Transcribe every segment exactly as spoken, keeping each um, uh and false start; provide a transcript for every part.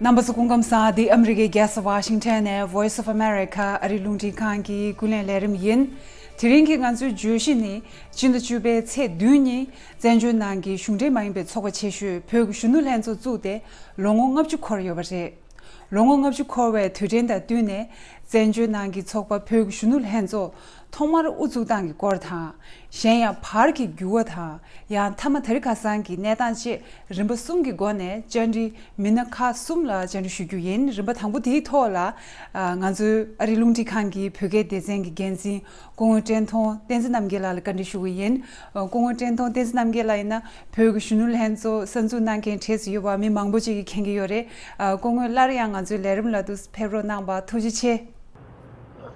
རྣམ་པ་ཚོ་སྐུ་ཁམས་བཟང་། འདི་ཨ་མི་རི་ཀའི་རྒྱལ་ས་ཝ་ཤིང་ཊོན་ནས་Voice of America ཨ་རིའི་རླུང་འཕྲིན་ཁང་གི་ཀུན་གླེང་ལས་རིམ་ཡིན། དེ་རིང་གི་ང་ཚོའི་བརྗོད་གཞི་ནི་སྤྱི་ཟླ་བཅུ་པའི་ཚེས་བདུན་ཉིན་བཙན་བྱོལ་ནང་གི་གཞུང་འབྲེལ་མ་ཡིན་པའི་ཚོགས་པ་ཆེ་ཤོས་བོད་ཀྱི་གཞོན་ནུ་ལྷན་ཚོགས་བཙུགས་ཏེ་ལོ་ངོ་ལྔ་བཅུ་འཁོར་ཡོད་པ་རེད། ལོ་ངོ་ལྔ་བཅུ་འཁོར་བའི་དུས་དྲན་དང་བསྟུན་ནས་བཙན་བྱོལ་ནང་གི་ཚོགས་པ་བོད་ཀྱི་གཞོན་ནུ་ལྷན་ཚོགས་ཐོག་མར་དབུ་བཙུགས་སྟངས་ཀྱི་སྐོར་དང་། གཞན་ཡང་བར་གྱི་འགྱུར་བ་དང་། ཡང་མཐའ་མ་དེ་རིང་ཁ་སང་གི་གནས་སྟངས་བཅས་རིམ་པ་གསུམ་གྱི་སྒོ་ནས་བཅར་འདྲི་མི་སྣ་ཁག་གསུམ་ལ་བཅར་འདྲི་ཞུ་རྒྱུ་ཡིན། རིམ་པ་དང་པོ་དེའི་ཐོག་ལ་ང་ཚོའི་ཨ་རིའི་རླུང་འཕྲིན་ཁང་གི་བོད་སྐད་སྡེ་ཚན་གྱི་འགན་འཛིན་སྐུ་ངོ་བཀྲས་མཐོང་བསྟན་འཛིན་རྣམ་རྒྱལ་ལགས་ལ་བཀའ་འདྲི་ཞུ་གི་ཡིན། སྐུ་ངོ་བཀྲས་མཐོང་བསྟན་འཛིན་རྣམ་རྒྱལ་ལགས་ཡིན་ན་བོད་ཀྱི་གཞོན་ནུ་ལྷན་ཚོགས་གསར་འཛུགས་གནང་མཁན་གྲས་སུ་ཡོད་པ་མི་མང་པོ་ཅིག་གིས་མཁྱེན་གྱི་ཡོད་རེད། སྐུ་ངོ་སླར་ཡང་ང་ཚོའི་ལས་རིམ་ལ་དུ་ཕེབས་རོགས་གནང་བ་ཐུགས་རྗེ་ཆེ།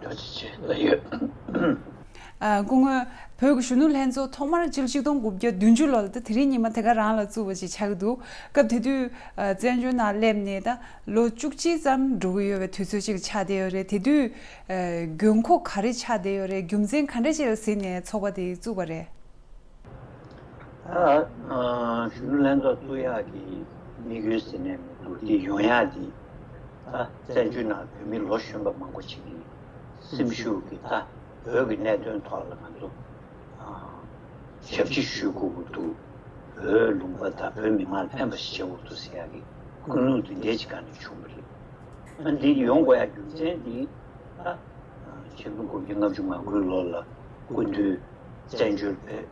ཐུགས་རྗེ་ཆེ་ལགས་ཡོད། ཨ། སྐུ་ངོ། བོད་ཀྱི་གཞོན་ནུ་ལྷན་ཚོགས་ཐོག་མར་སྤྱི་ལོ་ཆིག་སྟོང་དགུ་བརྒྱ་བདུན་ཅུ་ལོ་ལ་ད་དེ་རིང་ཉི་མ་དེ་ག་རང་ལ་བཙུགས་པ་ཞིག་ཆགས་ཀྱི་འདུག་སྐབས་དེ་དུས་ཨ། བཙན་བྱོལ་ནང་སླེབས་ནས་ད་ལོ་བཅུ་གཅིག་ཙམ་འགྲོ་གི་ཡོད་པའི་དུས་ཚོད་ཅིག་ཆགས་བསྡད་ཡོད་རེད། དེ་དུས་ཨ། དགོས་མཁོ་ག་རེ་ཆགས་བསྡད་ཡོད་རེད། རྒྱུ་མཚན་ག་འདྲ་ཞིག་ལ་གཟིགས་ནས་ཚོགས་པ་དེ་བཙུགས་པ་རེད། ད་ཨ། གཞོན་ནུ་ལྷན་ཚོགས་བཙུགས་ཡག་གི་དམིགས་ཡུལ་ཟེར་ནས་མི་འདུག་དེ་ཡོང་ཡག་དེ་ད་བཙན་བྱོལ་ནང་བོད་མི་ལོ་གཞོན་པ་མང་པོ་ཞིག་གི་སེམས་ཤུགས་ཀྱི་ད་བོད་ཀྱི་གནད་དོན་ཐོག་ལ་ང་ཚོ་ཨ། ཞབས་ཕྱི་ཞུ་དགོས་ཀྱི་འདུག་བོད་ལུང་པ་དང་བོད་མི་མང་ལ་ཕན་པ་ཞིག་བྱེད་དགོས་འདུག་ཟེར་ཡག་གི་ཀུན་སློང་དེ་འདྲའི་ཅིག་སྒང་ནས་བྱུང་བ་རེད། ཨ། འདི་ཡོང་དགོས་ཡག་རྒྱུ་མཚན་འདི་ད་ཆིག་སྟོང་དགུ་བརྒྱ་ལྔ་བཅུ་ང་དགུའི་ལོ་ལ་སྐུ་མདུན་བཙན་བྱོལ་བོད་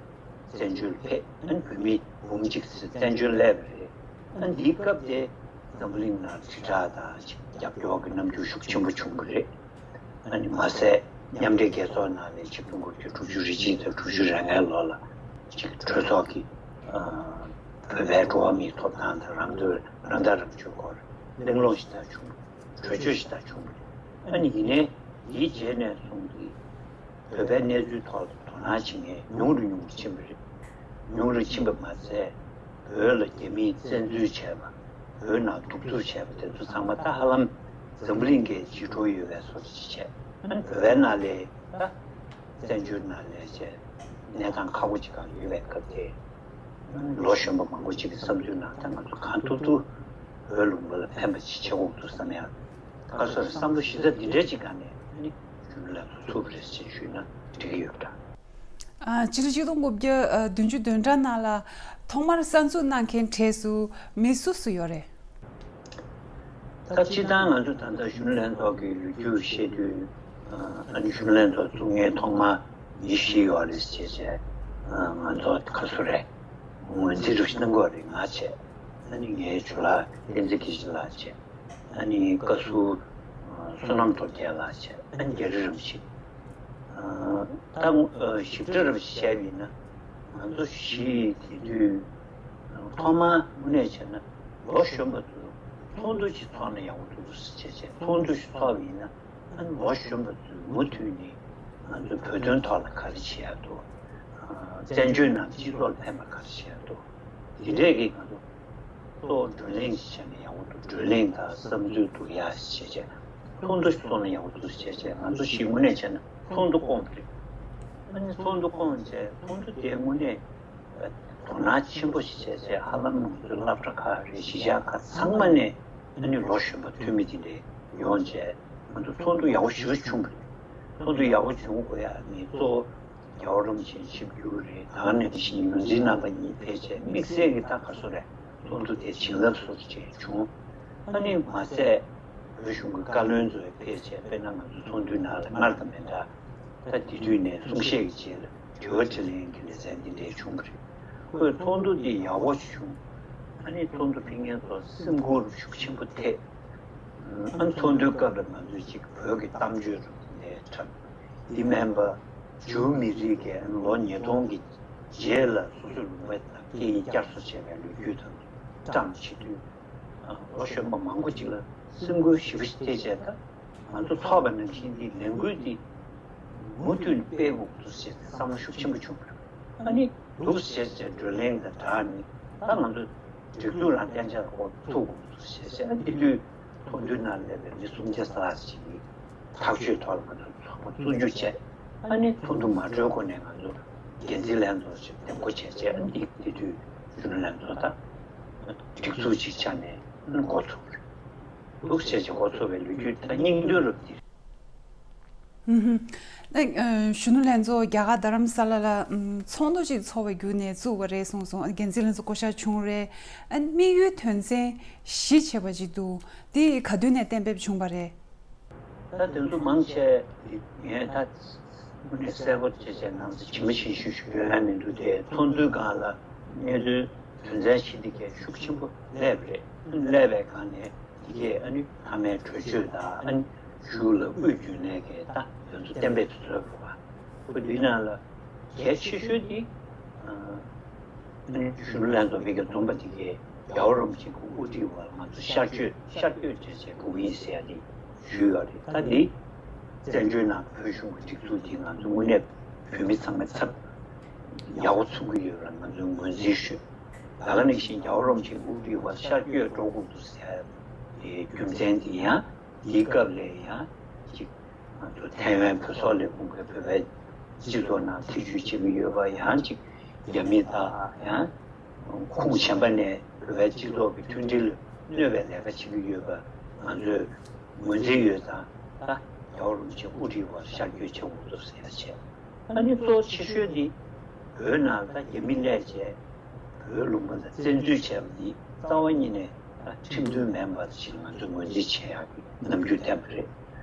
བཙན་བྱོལ་ཕེབས། ཨ་ནི་བོད་མི་འབུམ་གཅིག་ཙམ་བཙན་བྱོལ་སླེབས་པ་རེད། ཨ་ནི་འདིའི་སྐབས་དེ་འཛམ་བུ་གླིང་ནང་དྲིལ་བསྒྲགས་དང་ཅིག་རྒྱབ་སྐྱོར་གྱི་རྣམ་འགྱུར་ཤུགས་ཆེན་པོ་བྱུང་བ་རེད། ཨ་ནི་མ་ཟད་མཉམ་འབྲེལ་རྒྱལ་ཚོགས་ནང་ནས་ཆིག་སྟོང་དགུ་བརྒྱ་དྲུག་ཅུ་རེ་གཅིག་དང་དྲུག་ཅུ་རེ་ལྔའི་ལོ་ལ་ཅིག་གྲོས་ཚོགས་ཀྱིས་ཨ། བོད་པའི་འགྲོ་བ་མིའི་ཐོབ་ཐང་དང་རང་དོན་རང་ཐག་རང་གཅོད་སྐོར་གླེང་སློང་ཞིག་ད་བྱུང་། གྲོས་ཆོད་ཞིག་ད་བྱུང་བ་རེད། ཨ་ནི་ཡིན་ནའི་དེའི་རྗེས་ནས་བཟུང་སྟེ་བོད་པའི་གནས་ཚུལ་ཐོག་ལ་དོ་སྣང་བྱེད་མཁན་ཉུང་རུ་ཉུང་རུ་ཕྱིན་པ་རེད། ཉུང་རུ་ཕྱིན་པ་མ་ཟད་བོད་ལ་རྒྱ་མིས་བཙན་འཛུལ་བྱས་པ། བོད་ནང་གདུག་རྩུབ་བྱས་པ་དེ་ཚོ་ཚང་མ་ད་ཧ་ལམ་འཛམ་བུ་གླིང་གིས་བརྗེད་འགྲོ་ཡོད་པའི་བཟོ་འདྲ་ཅིག་བྱས། ཨ་ནི་བོད་པའི་ནང་ལ་ད་བཙན་བྱོལ་ནང་ལ་བྱས་གནས་སྟངས་ཁག་པོ་ཅིག་སྒང་ཡོད་པའི་སྐབས་དེ། ལོ་གཞོན་པ་མང་པོ་ཅིག་གི་བསམ་ཚུལ་ནང་ད་ང་ཚོ་གང་ཐུབ་ཐུབ་བོད་ལུང་པ་ལ་ཕན་པ་ཅིག་བྱེད་དགོས་འདུག་བསམ་ཡག་ཁ་སོར་བསམ་བློ་གཞི་རྩ་འདི་འདྲ་ཅིག་སྒང་ནས་ནི་གཞོན་ནུ་ལྷན་ཚོགས་ཚུགས་པ་རེད་ཅེས་ཞུས་ན་འགྲིག་གི་ཡོད་པ་འདྲ། ཨ། སྤྱི་ལོ་ཆིག་སྟོང་དགུ་བརྒྱ་བདུན་ཅུ་དོན་གྲངས་ནང་ལ་ཐོག་མར་གསར་འཛུགས་གནང་མཁན་གྲས་སུ་མི་སུ་སུ་ཡོད་རེད། ད་སྤྱིར་བཏང་ང་ཚོ་ད་ལྟ་གཞོན་ནུ་ལྷན་ཚོགས་ཀྱི་ལོ་རྒྱུས་བཤད་དུས། ཨ་ནི་གཞོན་ནུ་ལྷན་ཚོགས་བཙུགས་མཁན་ཐོག་མ་མི་བཞི་ཡོད་རེད་ཅེས་བྱས། ང་ཚོ་ཁ་སོ་རེད། ངོས་འཛིན་རུ་གནང་དགོས་རེད་ང་བྱས། ཨ་ནི་ངའི་ཇོ་ལགས་བསྟན་འཛིན་སྐྱིད་ཆེན་ལགས་བྱས། ཨ་ནི་བཀའ་ཟུར་བསོད་ནམས་སྟོབས་རྒྱལ་ལགས་བྱས། ཨ་ནི་རྒྱ་རི་རིན་པོ་ཆེ། ད་ཞིབ་ཕྲ་རུ་བཤད་པ་ཡིན་ན་ང་ཚོ་བཞི་དེ་དུས་ཐོག་མར་དངོས་གནས་བྱས་ན་ལོ་གཞོན་པ་ཚོ་ཚོགས་འདུ་ཞིག་ཚོགས་ན་ཡག་པོ་འདུག་ཟེར་བྱས་བྱས་ཚོགས་འདུ་ཞིག་ཚོགས་པ་ཡིན་ན་ཨ་ནི་ལོ་གཞོན་པ་ཚོས་མུ་མཐུད་ནས་ང་ཚོ་བོད་དོན་ཐོག་ལ་ག་རེ་བྱེད་ཡག་འདུག་བཙན་བྱོལ་ནང་སྤྱི་ཚོགས་ལ་ཕན་པ་ག་རེ་བྱེད་ཡག་འདུག་དེ་འདྲས་ཀྱི་ང་ཚོ་གཙོ་བོ་བགྲོ་གླེང་ཞིག་བྱས་ན་ཡག་པོ་འདུག་བགྲོ་གླེང་དང་བསམ་ཚུལ་བསྡུ་ཡག་ཞིག་བྱས་བྱས་ཚོགས་འདུ་ཞིག་ཚོགས་ན་ཡག་པོ་འདུག་ཟེར་བྱས་བྱས་ང་ཚོ་ཞིག་དངོས་གནས་བྱས་ན་ཚོགས་འདུ་བསྐོངས་པ་རེད། ཨ་ནི་ཚོགས་འདུ་བསྐོངས་བྱས་ཚོགས་འདུ་དེ་དངོས་གནས་དོ་སྣང་ཆེན་པོ་ཞིག་བྱས་བྱས་ཧ་ལམ་ང་ཚོའི་སློབ་གྲྭ་ཁག་རེད་གཞིས་ཆགས་ཁག་ཚང་མ་ནས་ཨ་ནི་ལོ་གཞོན་པ་འཐུས་མི་དེ་འདྲས་ཡོང་བྱས་ང་ཚོ་ཚོགས་འདུ་ཡག་པོ་ཞེ་པོ་བྱུང་བ་རེད། ཚོགས་འདུ་ཡག་པོ་བྱུང་དགོས་ཡག་ནི་གཙོ་བོ་རྒྱལ་བ་རིན་པོ་ཆེ་ཆིབས་བསྒྱུར་རེད། ད་ག་ནང་བཞིན་ངོས་འཛིན་རྣམ་པ་གཉིས་ཕེབས་བྱས་དམིགས་བསལ་གྱི་ད་ག་སོ་རེད་ཚོགས་འདུ་དེ་བྱིན་རླབས་སོ་སོ་ཅིག་བྱུང་། ཨ་ནི་མ་ཟད་བོད་གཞུང་གི་བཀའ་བློན་ཚོ་ཕེབས་བྱས་དཔེར་ན་ང་ཚོ་ཚོགས་འདུའི་ནང་ལ་སྔར་དང་མི་འདྲ། ད་དེ་དུས་ནས་གསུང་བཤད་ཀྱི་རྗེས་ལ་དྲི་བ་དྲིས་ལན་གྱི་ལེ་ཚན་འདི་འདྲས་བྱུང་བ་རེད། ཁོས་ཚོགས་འདུ་འདི་ཡག་པོ་བྱུང་། ཨ་ནི་ཚོགས་འདུ་ཕེབས་མཁན་ཚོ་སེམས་ཁུར་ཤུགས་ཆེན་པོ་ཐེབས། ཨ་ནི་ཚོགས་འདུའི་སྐབས་ལ་ང་ཚོས་ཅིག་བོད་ཀྱི་གཏམ་བརྗོད་རུ་འདི་འདྲས་འཁྲབ། འདི་མིན་པ་ཇུའུ་མི་རིགས་ཀྱིས་ལོ་ཉིས་སྟོང་གི་རྗེས་ལ་སོ་སོའི་ལུང་པ་དང་སྐད་ཡིག་བསྐྱར་གསོ་བྱས་པའི་ལོ་རྒྱུས་དང་བཀྲམ་བྱེད་དུས། ལོ་གཞོན་པ་མང་པོ་ཅིག་ལ་སེམས་འགུལ་ཞེ་པོ་ཞིག་ཐེབས་བྱས་ད་ང་ཚོ་ཚོགས་པ་ནང་བཞིན་འདི་ལས་འགུལ་འདི་མུ་མཐུད་ནས་སྤེལ་དགོས་འདུག་ཟེར་ཏེ་བསམ་བློ་ཤུགས་ཆེན་པོ་བྱུང་བ་རེད། ཨ་ནི་འདུག་ཟེར་བྱས་བགྲོ་གླེང་དང་སྦྲགས་ནས་ད་ང་ཚོ་སྒྲིག་འཛུགས་རང་བརྟེན་འཆར་འགོ་ཚུགས་དགོས་འདུག་ཟེར་བྱས་ཨ་འདི་དུས་ཚོགས་འདུའི་ནང་སླེབས་པའི་མི་སུམ་བརྒྱ་ལྷག་ཅིག་གིས་ཐག་གཅོད་ཐོག་ལ་ང་ཚོ་ཚོགས་པ་བཙུགས་རྒྱུ་བྱས། ཨ་ནི་ཚོགས་འདུ་མ་གྲོལ་གོང་ནས་ང་ཚོ་འགན་འཛིན་ལྷན་ཚོགས་ཤིག་འདེམས་བསྐོ་བྱས་རྗེས་ཨ་ནི་དེ་དུས་གཞོན་ནུ་ལྷན་ཚོགས་དང་སྒྲིག་འཛུགས་ཅིག་ཆགས་ནས་འགོ་ཚུགས་པ་རེད། འདུག་བྱས་བྱས་འགོ་ཚུགས་པའི་ལོ་རྒྱུས་ད་སྙིང་དོན་རུ་དེ། ཨུ་ཧུ། ཨ་གཞོན་ནུ་ལྷན་ཚོགས་རྒྱ་གར་རྡ་རམ་ས་ལ་ལ་ཨམ་ཚོགས་འདུ་ཅིག་ཚོགས་པའི་བརྒྱུད་ནས་བཙུགས་པ་རེད་གསུངས་སོང་། འགན་འཛིན་ལྷན་ཚོགས་བསྐོ་བཞག་བྱུང་རེད། ཨ་དམིགས་ཡུལ་དོན་ཚན་བཞི་བྱས་པ་ཅིག་འདུག་དེ་ག་དུས་ནས་གཏན་འབེབས་བྱུང་བ་རེད། ད་དེ་ཚོ་མང་ཆེ་ངས་ད་དངོས་གནས་གསལ་པོ་བྱས་བྱས་ནང་ཚན་ཇི་མ་ཇི་བཞིན་ཞུ་ཞུ་ཡོད་ཡ་མི་འདུག་དེ་ཚོགས་འདུའི་སྒང་ལ་གནས་ཚུལ་དོན་ཚན་བཞི་འདི་གས་ཤུགས་ཆེན་པོ་སླེབས་རེད། སླེབས་པའི་སྒང་ནས་འདི་གས་ཨ་ནི་མཐའ་མའི་གྲོས་ཆོད་དང་ཨ་ནི་གཞུག་ལ་དབུས་རྒྱུན་ལས་ཀྱི་ད་དོན་ཚོ་གཏན་འབེབས་བཟོས་པ་བ། ཁོ་འདིའི་ནང་ལ་གལ་ཆེ་ཤོས་འདི་ཨ་ནི་གཞོན་ནུ་ལྷན་ཚོགས་མི་སྒེར་འཛོམས་པ་འདི་གས་རྒྱལ་བ་རིན་པོ་ཆེ་གི་དབུ་ཁྲིད་འོག་ང་ཚོ་ཤར་བསྐྱོད་ཤར་བསྐྱོད་བྱས་བྱས་འགྲོ་གི་ཡིན་ཟེར་ཡ་འདི་ཞུས་ཡོད་རེད། ད་འདི་བཙན་བྱོལ་ནང་བོད་གཞུང་གི་སྒྲིག་འཛུགས་འདི་ང་ཚོ་དངོས་གནས་བོད་མི་ཚང་མས་ཚབ་ཡག་པོ་ཚོར་གྱི་ཡོད་ལ་ང་ཚོས་ངོས་འཛིན་ཞུས། ད་ག་ནང་བཞིན་རྒྱལ་བ་རིན་པོ་ཆེའི་དབུ་ཁྲིད་འོག་ཤར་བསྐྱོད་འགྲོ་དགོས་འདུག་ཟེར་ཡའི་རྒྱུ་མཚན་དེ་ཡང་འདིའི་སྐབས་ལ་ཡང་ཅིག་ང་ཚོ་ཐའེ་ཝན་བོད་སོག་ལས་ཁུངས་ཀྱིས་བོད་པའི་སྤྱི་ཚོགས་ནང་ཐེ་བྱུས་བྱེད་ཀྱི་ཡོད་པ་ཡང་ཅིག་རྒྱ་མི་དང་ཡང་ཁུངས་གཞན་པ་ནས་བོད་པའི་སྤྱི་ཚོགས་ཀྱི་མཐུན་སྒྲིལ་ལ་གནོད་པའི་ལས་ཀ་བྱེད་ཀྱི་ཡོད་པ་ང་ཚོས་ངོས་འཛིན་ཡོད་ཙང་ད་རྒྱལ་བ་རིན་པོ་ཆེ་དབུ་ཁྲིད་འོག་ཤར་བསྐྱོད་བྱེད་དགོས་འདུག་ཟེར་བྱས། ཨ་ནི་གཙོ་ཆེ་ཤོས་འདི་བོད་ནང་ད་རྒྱ་མི་སླེབས་བྱས་བོད་ལུང་པ་ལ་བཙན་འཛུལ་བྱས་པ་འདི་རྩ་བ་ཉིད་ནས་ད་ཁྲིམས་མཐུན་མིན་པ་ཞིག་ང་ཚོས་ངོས་འཛིན་བྱེད་ཡག་གི་རྣམ་འགྱུར་བསྟན་པ་རེད།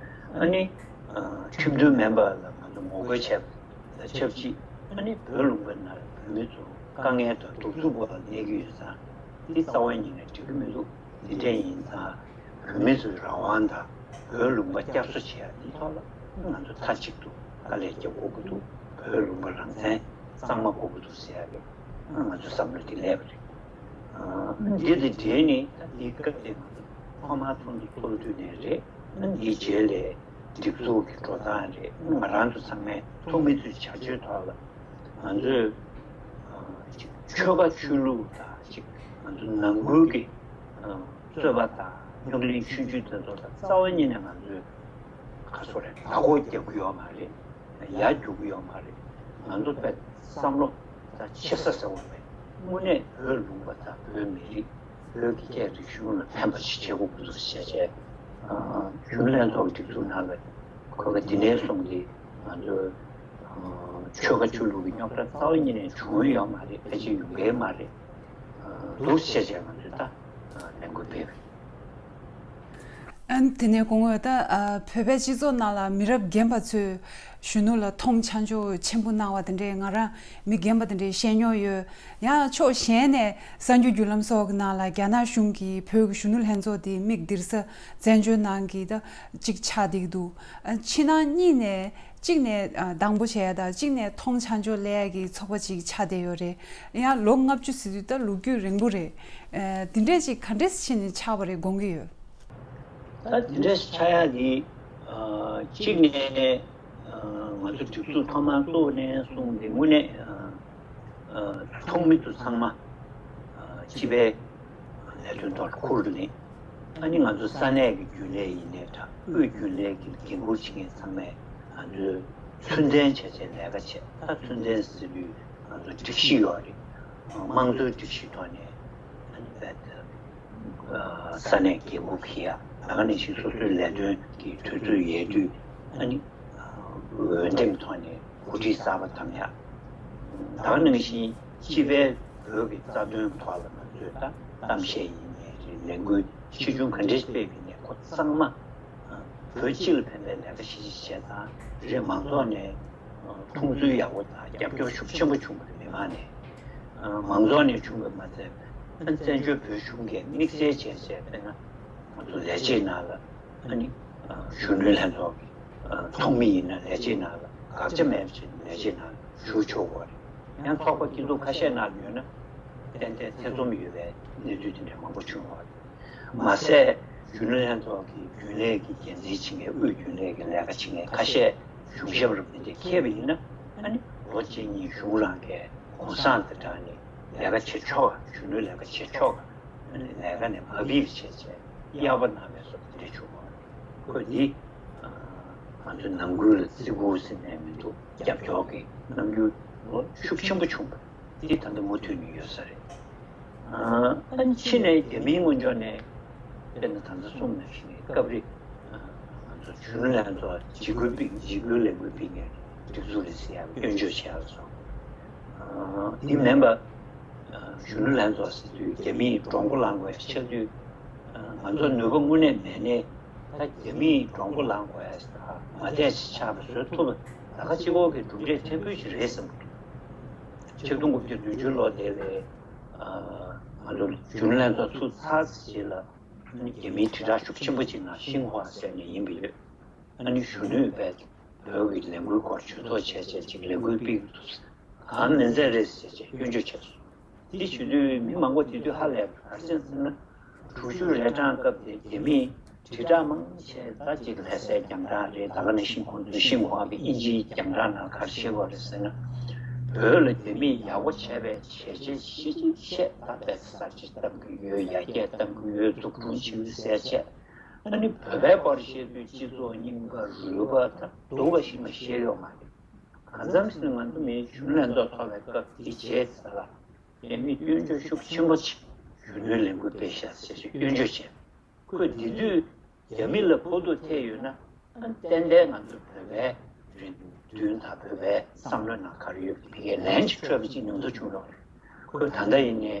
ཨ་ནི་ཁྲིམས་མཐུན་མིན་པ་ལ་ང་ཚོ་ངོ་རྒོལ་བྱས་པ་དང་ཆབས་ཅིག་ཨ་ནི་བོད་ལུང་པ་ནང་བོད་མི་ཚོ་དཀའ་ངལ་དང་གདུག་རྩུབ་འོག་ལ་གནས་ཀྱི་ཡོད་ཙང་འདི་རྩ་བ་ཉིད་ནས་འགྲིག་གི་མི་འདུག་འདི་འདྲ་ཡིན་ཙང་། བོད་མི་ཚོའི་རང་དབང་དང་བོད་ལུང་པ་བསྐྱར་གསོ་བྱེད་ཡ་འདི་ཐོག་ལ་ང་ཚོ་མཐའ་གཅིག་ཏུ་དཀའ་ལས་རྒྱག་དགོས་ཀྱི་འདུག་བོད་ལུང་པ་རང་བཙན་གཙང་མ་དགོས་ཀྱི་འདུག་ཟེར་ཡ་གི་ང་ཚོའི་བསམ་བློ་འདི་སླེབས་པ་རེད། འདི་དང་འབྲེལ་ནས་ད་འདི་སྐབས་དེ་ང་ཚོ་ཐོག་མར་ཚོགས་འདུ་ཚོགས་དུས་ནས་རེད། འདིའི་རྗེས་ལ་སྒྲིག་འཛུགས་ཀྱི་འགྲོ་སྟངས་རེད། ང་རང་ཚོ་ཚང་མས་ཚོགས་མི་ཚོའི་བྱ་སྤྱོད་ཐོག་ལ་ང་ཚོས་ཆོལ་ཁ་ཆོས་ལུགས་དང་ཅིག་ང་ཚོ་ནང་ཁུལ་གྱི་རྩོད་པ་དང་རྙོག་གླེང་ཆུང་ཆུང་དེ་ཚོ་ལ་རྩ་བ་ཉིད་ནས་ང་ཚོས་ག་ཚོད་རེད་བདག་པོ་རྒྱག་གི་ཡོད་མ་རེད། ཡར་རྒྱུག་གི་ཡོད་མ་རེད། ང་ཚོ་དཔེ་བསམ་བློ་དང་ཆེ་ས་ཟེར་བ་མེད། དངོས་གནས་བོད་ལུང་པ་དང་བོད་མི་རིགས་བོད་ཀྱི་སྐད་རིག་གཞུང་ལ་ཕན་པ་ཞིག་བྱེད་དགོས་ཀྱི་འདུག་ཟེར་བྱས། གཞོན་ནུ་ལྷན་ཚོགས་ཀྱི་སྒྲིག་འཛུགས་ནང་ལ་ཁོ་ག་འདི་ནས་བཟུང་སྟེ་ང་ཚོ་ཆོལ་ཁ་ཆོས་ལུགས་ཀྱི་རྙོག་དྲ་རྩ་བ་ཉིད་ནས་བྱུང་ཡོད་མ་རེད། ཕལ་ཆེར་ཡོང་གི་མ་རེད། འདུག་བྱས་བྱས་ང་ཚོས་ད་ལས་འགུལ་སྤེལ་བ་རེད། ཨ་དེ་ནས་དགོངས་ཡོད་ད། ཨ་བོད་པའི་སྤྱི་ཚོགས་ནང་ལ་མི་རབས་རྒན་པ་ཚོས་གཞོན་ནུ་ལ་མཐོང་ཆ་འཇོག་ཆེན་པོ་གནང་བ་དེ་འདྲས་ང་རང་མི་རྒན་པ་དེ་འདྲས་བཤད་མྱོང་ཡོད། ཡང་ཕྱོགས་གཞན་ནས་གསར་འགྱུར་བརྒྱུད་ལམ་སོགས་ཀྱི་ནང་ལ་རྒྱ་ནག་གཞུང་གིས་བོད་ཀྱི་གཞོན་ནུ་ལྷན་ཚོགས་དེ་མིག་སྟེར་ས་བཙན་བྱོལ་ནང་གི་ད་གཅིག་ཆགས་བསྡད་ཀྱི་འདུག་ཨ་ཕྱི་ནང་གཉིས་ནས་གཅིག་ནས་ཨ་སྡང་པོ་བྱས་དང་གཅིག་ནས་མཐོང་ཆ་འཇོག་སླེབས་ཡ་གི་ཚོགས་པ་ཅིག་ཆགས་བསྡད་ཡོད་རེད། ཡང་ལོ་ལྔ་བཅུ་ཟེར་དུས་ད་ལོ་རྒྱུས་རིང་པོ་རེད། ཨ་དེ་འདྲས་ཅིག་ག་འདྲས་ཕྱིན་ནས་ཆགས་པ་རེད་དགོངས་ཀྱི་ཡོད། ད་དེ་འདྲ་ཞིག་ཆགས་ཡག་གི་ཨ་གཅིག་ནས་ཨ་ང་ཚོ་སྒྲིག་འཛུགས་ཐོག་མར་བཙུགས་ནས་བཟུང་སྟེ་དངོས་གནས་ཨ་ཨ་ཚོགས་མི་ཚོ་ཚང་མ་ཨ་སྤྱི་པའི་ལས་དོན་ཐོག་ལ་ཁུར་ནས་ཨ་ནི་ང་ཚོ་ས་གནས་ཀྱི་རྒྱུན་ལས་ཡིན་ནའི་འདྲ་དབུས་རྒྱུན་ལས་ཀྱི་འགན་འཁུར་བྱེད་མཁན་ཚང་མས་ང་ཚོས་ཚུལ་མཐུན་བྱས་བྱས་ལས་ཀ་བྱས། ད་ཚུལ་མཐུན་ཟེར་དུས་ང་ཚོ་སྒྲིག་གཞི་ཡོད་རེད། དམངས་གཙོའི་སྒྲིག་གཞིའི་ཐོག་ནས་ཨ་ནི་རྦད་དེ། ས་གནས་འགན་འཁུར་འཁྱེར་ཡ། ད་ག་ནང་བཞིན་སོ་སོའི་ལས་དོན་གྱི་དུས་ཚོད་ཡལ་དུས་ཨ་ནི་འོས་འདེམས་ཐོག་ནས་འགོ་ཁྲིད་གསར་པ་བདམས་ཡ། ད་ག་ནང་བཞིན་སྤྱི་པའི་བོད་ཀྱི་རྩ་དོན་ཐོག་ལ་ང་ཚོས་ད་གཏམ་བཤད་ཡིན་ནའི་རེད། ལས་འགུལ་ཆེ་ཆུང་ག་འདྲས་སྤེལ་བ་ཡིན་ནའི་ཁོ་ཚང་མ་བོད་སྤྱི་ལ་ཕན་པའི་ལས་ཀ་ཞེ་ཅིག་བྱས་ཙང་རེད། མང་ཚོགས་ནས་མཐོང་ཚུལ་ཡག་པོ་དང་རྒྱབ་སྐྱོར་ཤུགས་ཆེན་པོ་བྱུང་བ་རེད། མི་མང་ནས། མང་ཚོགས་ནས་བྱུང་བ་མ་ཚད་བཙན་བྱོལ་བོད་གཞུང་གིས་དམིགས་བསལ་བྱས་བྱས་དཔེར་ན་ང་ཚོ་ལས་བྱེད་ནང་ལ་ཨ་ནི་གཞོན་ནུ་ལྷན་ཚོགས་ཀྱི་ཚོགས་མི་ཡིན་ན་ལས་བྱེད་ནང་ལ་དགག་བྱ་མེད་པ་བྱས་ནས་ལས་བྱེད་ནང་ཞུགས་ཆོག་གི་རེད། ཡང་ཚོགས་པ་སྐྱིད་སྡུག་ཁ་ཤས་ནང་ཡོད་ན་ཏན་ཏན་ཐེ་ཚོམ་ཡོད་པའི་གནས་ཚུལ་དེ་འདྲ་མང་པོ་བྱུང་བ་རེད། མ་ཟད་གཞོན་ནུ་ལྷན་ཚོགས་ཀྱི་རྒྱུན་ལས་ཀྱི་འགན་འཛིན་བྱེད་མཁན་དབུས་རྒྱུན་ལས་ཀྱི་ལས་ཀ་བྱེད་མཁན་ཁ་ཤས་གཞུང་ཞབས་རུ་དེ་འདྲ་འཁེལ་བ་ཡིན་ན་ཨ་ནི་ལོ་གཅིག་གཉིས་གཞུང་རང་གི་གུང་སེང་དང་སྦྲགས་ནས་ལས་ཀ་བྱེད་ཆོག་ག་གཞོན་ནུ་ལས་ཀ་བྱེད་ཆོག་ག་ཨ་ནི་ལས་ཀ་ནས་མ་ཕུད་པ་བྱས་བྱས་གཡར་པ་གནང་བའི་བཟོ་འདྲ་བྱུང་བ་རེད། ཁོས་འདི་ང་ཚོའི་ནང་ཁུལ་ལ་བརྩི་བཀུར་ཟེར་ནས་མི་འདུག་རྒྱབ་སྐྱོར་གྱི་རྣམ་འགྱུར་ལོ་ཤུགས་ཆེན་པོ་བྱུང་བ་འདི་ད་ལྟ་མུ་མཐུད་ནས་ཡོད་ས་རེད། ཨ་ཕྱི་ནས་རྒྱ་མིའི་ངོས་ཕྱོགས་ནས་ དཔེར་ན་ད་ལྟ་གསུངས་ནང་བཞིན་སྐབས་རེ་ང་ཚོ་གཞོན་ནུ་ལྷན་ཚོགས་འཇིགས་སྐུལ་སྤེལ་འཇིགས་སྐུལ་ལས་འགུལ་སྤེལ་མཁན་སྒྲིག་འཛུགས་རེད་ཟེར་ཡག་སྐྱོན་བརྗོད་བྱས་ལ་སོགས། དེ་མིན་པ། གཞོན་ནུ་ལྷན་ཚོགས་ཟེར་དུས་རྒྱ་མིས་མགྲོན་པོ་ལངས་དགོས་ཡ་ཆགས་དུས། ང་ཚོ་ནུས་པ་དངོས་གནས་མེད་ནའི་ད་རྒྱ་མིས་མགྲོན་པོ་ལངས་དགོས་ཡ་ཟེར་མ་བསྡད་ཅིག་ཆགས་པ་བཟོ་ཐུབ་པ་ད་ག་གཅིག་པོ་གི་གྲུབ་འབྲས་ཐེར་འབུལ་ཞིག་རེད་བསམ་གྱི་འདུག་ཆིག་སྟོང་དགུ་བརྒྱ་བདུན་ཅུ་ལོ་དེ་ལས་ང་ཚོ་གཞོན་ནུ་ལྷན་ཚོགས་ཚུགས་ཚར་རྗེས་ལ་རྒྱ་མིའི་དྲིལ་བསྒྲགས་ཤུགས་ཆེན་པོ་ཅིག་ནང་ཤིན་ཧྭ་ཟེར་ནས་ཡིན་པ་ཡོད། ཨ་ནི་གཞོན་ནུས་པས་བོད་ཀྱི་ལས་འགུལ་སྐོར་ཇུས་གཏོགས་བྱས་བྱས་ཅིག་ལས་འགུལ་སྤེལ་གྱི་འདུག་གང་ནན་ཙན་རེད་ཟེར་བྱས་སྐྱོན་བརྗོད་བྱས་སོང་། དེ་བྱེད་དུས་མི་མང་པོ་དེ་དུས་ཧ་ལས་པ་ག་རེ་བྱས་ཟེར་ན། དྲུག་ཅུ་རེ་གྲངས་སྐབས་དེ་རྒྱ་མིས་དྲིལ་བསྒྲགས་མང་ཆེ་ད་ཅིག་ལྷ་སའི་རྒྱང་གྲགས་རེད། ད་ག་ནང་བཞིན་ཁོང་ཚོའི་ཤིན་ཧྭ་གི་དབྱིན་ཇིའི་རྒྱང་གྲགས་ནང་ག་རེ་བཤད་དགོས་རེད་ཟེར་ན། བོད་ལ་རྒྱ་མིས་ཡག་པོ་བྱས་པའི་བྱས་རྗེས་ཤིག་བཤད། ད་དཔེ་གསར་བརྗེ་བཏང་གི་ཡོད། ཡར་རྒྱས་བཏང་གི་ཡོད། འཛུགས་སྐྲུན་བྱེད་ཀྱི་ཟེར་བྱས། ཨ་ནི་བོད་པའི་སྐོར་བཤད་དུས་སྤྱི་ཚོགས་རྙིང་པ་རུལ་པ་དང་སྡུག་པ་ཞིག་མ་བཤད་ཡོད་མ་རེད། གང་འཚམ་ཞིག་ང་ཚོ་མིའི་གཞོན་ནུ་ལྷན་ཚོགས་ཚོགས་པའི་སྐབས་དེ་རྗེས་ཟེར་ལ། རྒྱ་མིས་སྐྱོན་བརྗོད་ཤུགས་ཆེན་པོ་ཅིག་གཞོན་ནུའི་ལས་འགུལ་སྤེལ་ཤག་ཟེར་ཞིག་སྐྱོན་བརྗོད་བྱས། ཁོས་དེ་དུས་རྒྱ་མི་ལ་ཕོག་ཐུག་ཐེབས་ཡོད་ན། ཨ་ཏན་ཏན་ང་ཚོ་བོད་པའི་རེ་འདུན་དང་བོད་པའི་བསམ་བློའི་ནང་ག་རེ་ཡོད་པའི་གི་ལན་ཅིག་འཕྲོད་པ་ཅིག་མྱོང་ཚོར་བྱུང་ཡོད་རེད། ཁོས་ད་ལྟ་ཡིན་ནའི་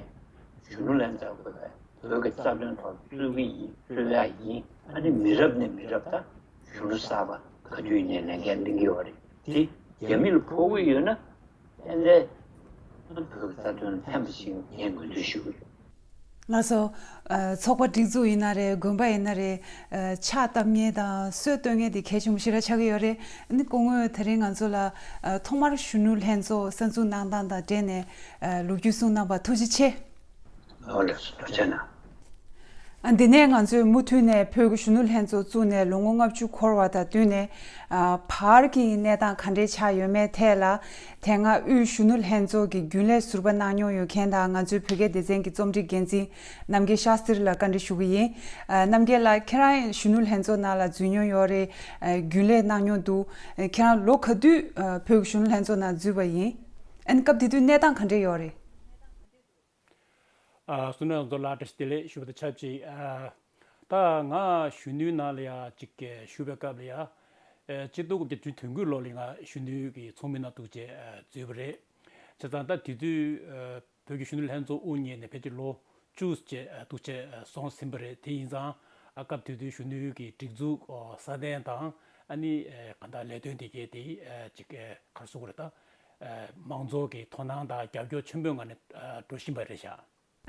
གཞོན་ནུ་ལྷན་ཚོགས་དགོས་པའི་བོད་ཀྱི་རྩ་དོན་ཐོག་རྩོད་ཀྱི་ཡིན། རྩོད་ཡག་ཡིན། ཨ་ནི་མི་རབས་ནས་མི་རབས་ད་གཞོན་ནུ་གསར་པ་ག་དུས་ཡིན་ནའི་ལས་འགན་ལེན་གྱི་ཡོད་རེད། དེ་རྒྱ་མི་ལ་ཕོག་གི་ཡོད་ན། ཏན་ཏན་བོད་ཀྱི་རྩ་དོན་ཕན་པ་ཞིག་ངས་ངོས་འཛིན་ཞུ་གི་ཡོད། ལགས་སོ། ཨ་ཚོགས་པ་སྒྲིག་འཛུགས་ཡིན་ན་རེད། དགོན་པ་ཡིན་ན་རེད། ཨ་ཕྱག་བཏབ་མཁན་དང་སྲོལ་གཏོད་མཁན་དེ་གལ་ཆེན་པོ་ཞེ་དྲག་ཆགས་ཀྱི་ཡོད་རེད། ཨ་ནི་སྐུ་ངོས་དེ་རིང་ང་ཚོ་ལ་ཨ་ཐོག་མར་གཞོན་ནུ་ལྷན་ཚོགས་གསར་འཛུགས་གནང་སྟངས་དང་འབྲེལ་ནས་ཨ་ལོ་རྒྱུས་གསུངས་གནང་བར་ཐུགས་རྗེ་ཆེ། ཨོ་ལགས་སོ། ཐུགས་རྗེ་གནང་། ཨ་འདི་ནས་ང་ཚོས་མུ་མཐུད་ནས་བོད་ཀྱི་གཞོན་ནུ་ལྷན་ཚོགས་བཙུགས་ནས་ལོ་ངོ་ལྔ་བཅུ་འཁོར་བ་དང་བསྟུན་ནས་ཨ་བར་གྱི་གནས་སྟངས་ག་འདྲས་ཆགས་ཡོད་མེད་ཐད་ལ་དེ་སྔ་དབུས་གཞོན་ནུ་ལྷན་ཚོགས་ཀྱི་རྒྱུན་ལས་ཟུར་པ་གནང་མྱོང་ཡོད་མཁན་དང་ང་ཚོའི་བོད་སྐད་སྡེ་ཚན་གྱི་རྩོམ་སྒྲིག་འགན་འཛིན་རྣམ་རྒྱལ་ཤཱ་སྟྲི་ལ་བཀའ་འདྲི་ཞུ་གི་ཡིན། ཨ་རྣམ་རྒྱལ་ལགས། ཁྱེད་རང་གཞོན་ནུ་ལྷན་ཚོགས་ནང་ལ་འཛུལ་མྱོང་ཡོད་རེད། ཨ་རྒྱུན་ལས་གནང་མྱོང་འདུག་ཁྱེད་རང་ལོ་ག་དུས་ཨ་བོད་ཀྱི་གཞོན་ནུ་ལྷན་ཚོགས་ནང་འཛུལ་བ་ཡིན། ཨ་ནི་སྐབས་དེ་དུས་གནས་སྟངས་ག་འདྲས་ཡོད་རེད། ཨ་གསུང་གནས་ཚོ་ལ་བཀྲ་ཤིས་བདེ་ལེགས་ཞུ་བ་དང་ཆབས་ཅིག་ཨ་ད་ང་གཞོན་ནུའི་ནང་ལ་ཡ་ཅིག་ཞུགས་པའི་སྐབས་ལ་ཡ། ཨ་ཆིག་སྟོང་དགུ་བརྒྱ་བདུན་ཅུ་དོན་དགུ་ལོ་ལ་ང་གཞོན་ནུའི་གི་ཚོགས་མི་ནང་འདུག་བྱས་ཨ་འཛུལ་བ་རེད། བྱས་ཙང་ད་དེ་དུས་ཨ་བོད་ཀྱི་གཞོན་ནུ་ལྷན་ཚོགས་དབུ་བརྙེས་ནས་ཕལ་ཆེར་ལོ་བཅུ་བྱས་ཨ་འདུག་བྱས་ཨ་སོང་ཟིན་པ་རེད། དེ་ཡིན་ཙང་ཨ་སྐབས་དེ་དུས་གཞོན་ནུའི་གི་སྒྲིག་འཛུགས་ཨ་སྲ་བརྟན་དང་ཨ་ནི་ཨ་གང་ལྟར་ལས་དོན་དེ་གའི་དེ་ཨ་ཅིག་ཨ་ག་རེ་ཟེར་དགོས་རེད་ད། ཨ་མང་ཚོགས་ཀྱི་དོ་སྣང་དང་རྒྱབ་སྐྱོར་ཆེན་པོའི་ངང་ནས་ཨ་འགྲོ་བཞིན་པ་རེད་ཤག་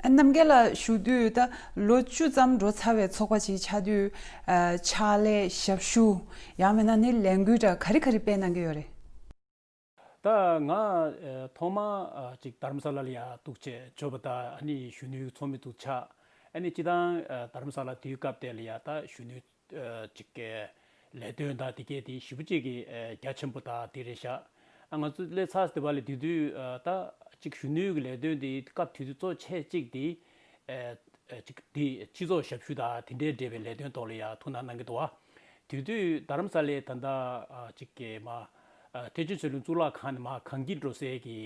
ཨ་རྣམ་རྒྱལ་ལགས་ཞུ་དུས་ད་ལོ་བཅུ་ཙམ་འགྲོ་ཚར་བའི་ཚོགས་པ་ཅིག་ཆགས་དུས་ཨ་ཕྱག་ལས་ཞབས་ཞུ་ཡང་མིན་ན་ནི་ལས་འགུལ་འདྲ་ག་རེ་ག་རེ་སྤེལ་གནང་གི་ཡོད་རེད། ད་ང་ཨ་ཐོག་མ་ཨ་ཅིག་རྡ་རམ་ས་ལ་ལ་ཡ་འདུག་བྱས་འབྱོར་བ་དང་ཨ་ནི་གཞོན་ནུའི་ཚོགས་མི་འདུག་ཆགས། ཨ་ནི་སྤྱིར་བཏང་ཨ་རྡ་རམ་ས་ལ་དེའི་སྐབས་དེ་ལ་ཡ་ད་གཞོན་ནུའི་ཨ་ཅིག་གི་ལས་དོན་དང་དེ་གས་དེ་ཞེ་པོ་ཅིག་གི་ཨ་རྒྱ་ཆེན་པོ་དང་དེ་རེད་ཤག་ཨ་ང་ཚོ་སླེབས་ཚར་དེ་བ་ལ་དེ་དུས་ཨ་ད་ཅིག་གཞོན་ནུའི་གི་ལས་དོན་དེ་སྐབས་དེ་དུས་གཙོ་ཆེ་གཅིག་དེ་ཨ་ཨ་ཅིག་དེ་སྤྱི་ཚོགས་ཞབས་ཞུ་དང་དེ་འདྲའི་འབྲེལ་བའི་ལས་དོན་ཐོག་ལ་ཡ་ཐུགས་སྣང་གནང་གི་འདུག་བ། དེ་དུས་རྡ་རམ་ས་ལའི་ད་ལྟ་ཨ་ཅིག་གི་མ་ཨ་ཐེག་ཆེན་ཆོས་གླིང་གཙུག་ལག་ཁང་ནས་མ་གངས་སྐྱིད་འགྲོ་སའི་གི་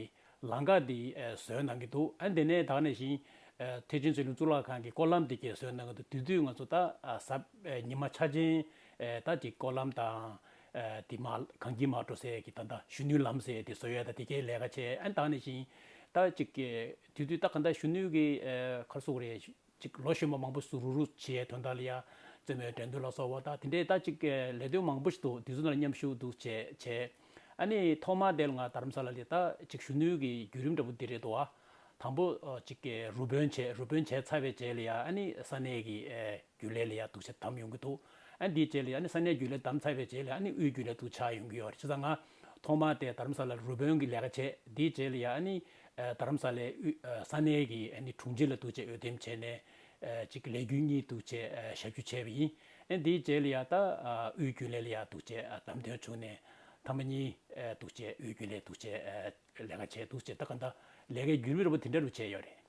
ལམ་ཁ་འདི་ཨ་བཟོས་གནང་གི་འདུག་ཨ་འདི་ནས་ད་ག་ནང་བཞིན་ཨ་ཐེག་ཆེན་ཆོས་གླིང་གཙུག་ལག་ཁང་གི་སྐོར་ལམ་འདི་གས་བཟོས་གནང་གི་འདུག་དེ་དུས་ང་ཚོ་ད་ཨ་གཟའ་ཨ་ཉི་མ་འཆར་ཅན་ཨ་ད་ཅིག་སྐོར་ལམ་དང་ཨ་དེ་མ་གངས་སྐྱིད་མ་འགྲོ་སའི་གི་ད་ལྟ་གཞོན་ནུའི་ལམ་ཟེར་དེ་བཟོ་ཡས་ད་དེ་གས་ལས་ཀ་བྱས། ཨ་ད་ག་ནང་བཞིན་ད་ཅིག་གི་དེ་དུས་ད་ག་ད་གཞོན་ནུའི་གི་ཨ་ག་རེ་ཟེར་དགོས་རེད། ཅིག་ལོ་གཞོན་པ་མང་པོ་ཟུར་རུ་བྱེད་དོན་དག་ལ་ཡ་རྩེད་མོའི་འགྲན་བསྡུར་ལ་སོགས་པ་དང་དེ་འདྲའི་ད་ཅིག་ལས་དོན་མང་པོ་ཞིག་འདུག་དེ་ཚོ་ནང་མཉམ་ཞུགས་འདུག་བྱས་བྱས། ཨ་ནི་ཐོག་མ་དེ་ལ་ང་རྡ་རམ་ས་ལ་ལ་ད་ཅིག་གཞོན་ནུའི་གི་བརྒྱུད་རིམ་འདྲ་པོ་འདི་རེད་འདུག་ཨ། དང་པོ་ཅིག་རུ་དཔོན་བྱས། རུ་དཔོན་བྱས་ཚར་བའི་རྗེས་ལ་ཡ་ཨ་ནི་ས་གནས་ཀྱི་རྒྱུན་ལས་ལ་ཡ་འདུག་བྱས་བདམས་ཡོང་གི་འདུག་ཨ་འདིའི་རྗེས་ལ་ཡ་ཨ་ནི་ས་གནས་རྒྱུན་ལས་བདམས་ཚར་བའི་རྗེས་ལ་ཡ་ཨ་ནི་དབུས་རྒྱུན་ལས་འདུག་ཆགས་ཡོང་གི་ཡོད་རེད། བྱས་ཙང་ང་ཐོག་མ་དེ་རྡ་རམ་ས་ལ་རུ་དཔོན་གྱི་ལས་ཀ་བྱས། དེའི་རྗེས་ལ་ཡ་ཨ་ནི་ཨ་རྡ་རམ་ས་ལའི་དབུས་ཨ་ས་གནས་ཀྱི་ཨ་ནི་དྲུང་ཆེ་ལ་འདུག་བྱས་འོས་འདེམས་བྱས་ནས་ཨ་ཅིག་ལས་རྒྱུན་གཉིས་འདུག་བྱས་ཨ་ཞབས་ཞུ་བྱས་པ་ཡིན། ཨ་དེའི་རྗེས་ལ་ཡ་ད་ཨ་དབུས་རྒྱུན་ལས་ལ་ཡ་འདུག་བྱས་ཨ་བདམས་ཐོན་བྱུང་ནས་ཐ་མ་གཉིས་ཨ་འདུག་བྱས་དབུས་རྒྱུན་ལས་འདུག་བྱས་ཨ་ལས་ཀ་བྱས་འདུག་བྱས། ད་ག་ད་ལས་ཀའི་བརྒྱུད་རིམ་འདྲ་པོ་དེ་འདྲ་རུ་བྱས་ཡོད་རེད།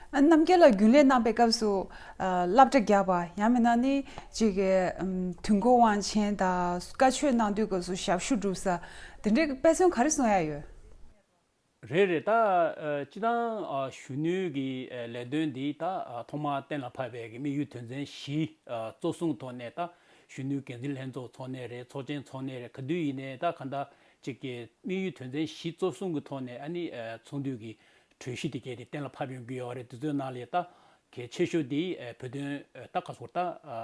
ཨ་རྣམ་རྒྱལ་ལགས་རྒྱུན་ལས་གནང་པའི་སྐབས་སུ་ཨ་སློབ་གྲྭ་བརྒྱབ་པ་ཡང་མིན་ན་ནི་ཅིག་ཨམ་དུས་འཁོར་དབང་ཆེན་དང་བཀའ་ཆོས་གནང་དུས་སྐབས་སུ་ཞབས་ཞུ་སྒྲུབ་ས་དེ་འདྲའི་དཔེ་མཚོན་ག་རེ་གསུང་ཡ་ཡོད། རེད་རེད། ད་ཨ་སྤྱི་བཏང་ཨ་གཞོན་ནུའི་གི་ཨ་ལས་དོན་འདི་ད་ཨ་ཐོག་མར་གཏན་ལ་ཕབ་པའི་གི་དམིགས་ཡུལ་དོན་ཚན་བཞི་ཨ་གཙོ་བཟུང་ཐོག་ནས། ད་གཞོན་ནུའི་འགན་འཛིན་ལྷན་ཚོགས་འཚོགས་ནའི་རེད། ཚོགས་ཆེན་འཚོགས་ནའི་རེད། ག་དུས་ཡིན་ནའི་ད་གང་ལྟར་ཅིག་གི་དམིགས་ཡུལ་དོན་ཚན་བཞི་གཙོ་བཟུང་གི་ཐོག་ནས་ཨ་ནི་ཨ་ཚོགས་འདུའི་གི་གྲོས་གཞི་དེ་གས་དེ་གཏན་ལ་ཕབ་ཡོང་གི་ཡོད་རེད། དེ་ཚོའི་ནང་ལ་ད་གལ་ཆེ་ཤོས་དེ་ཨ་བོད་དོན་ཨ་ད་ག་ཟེར་ད་ཨ་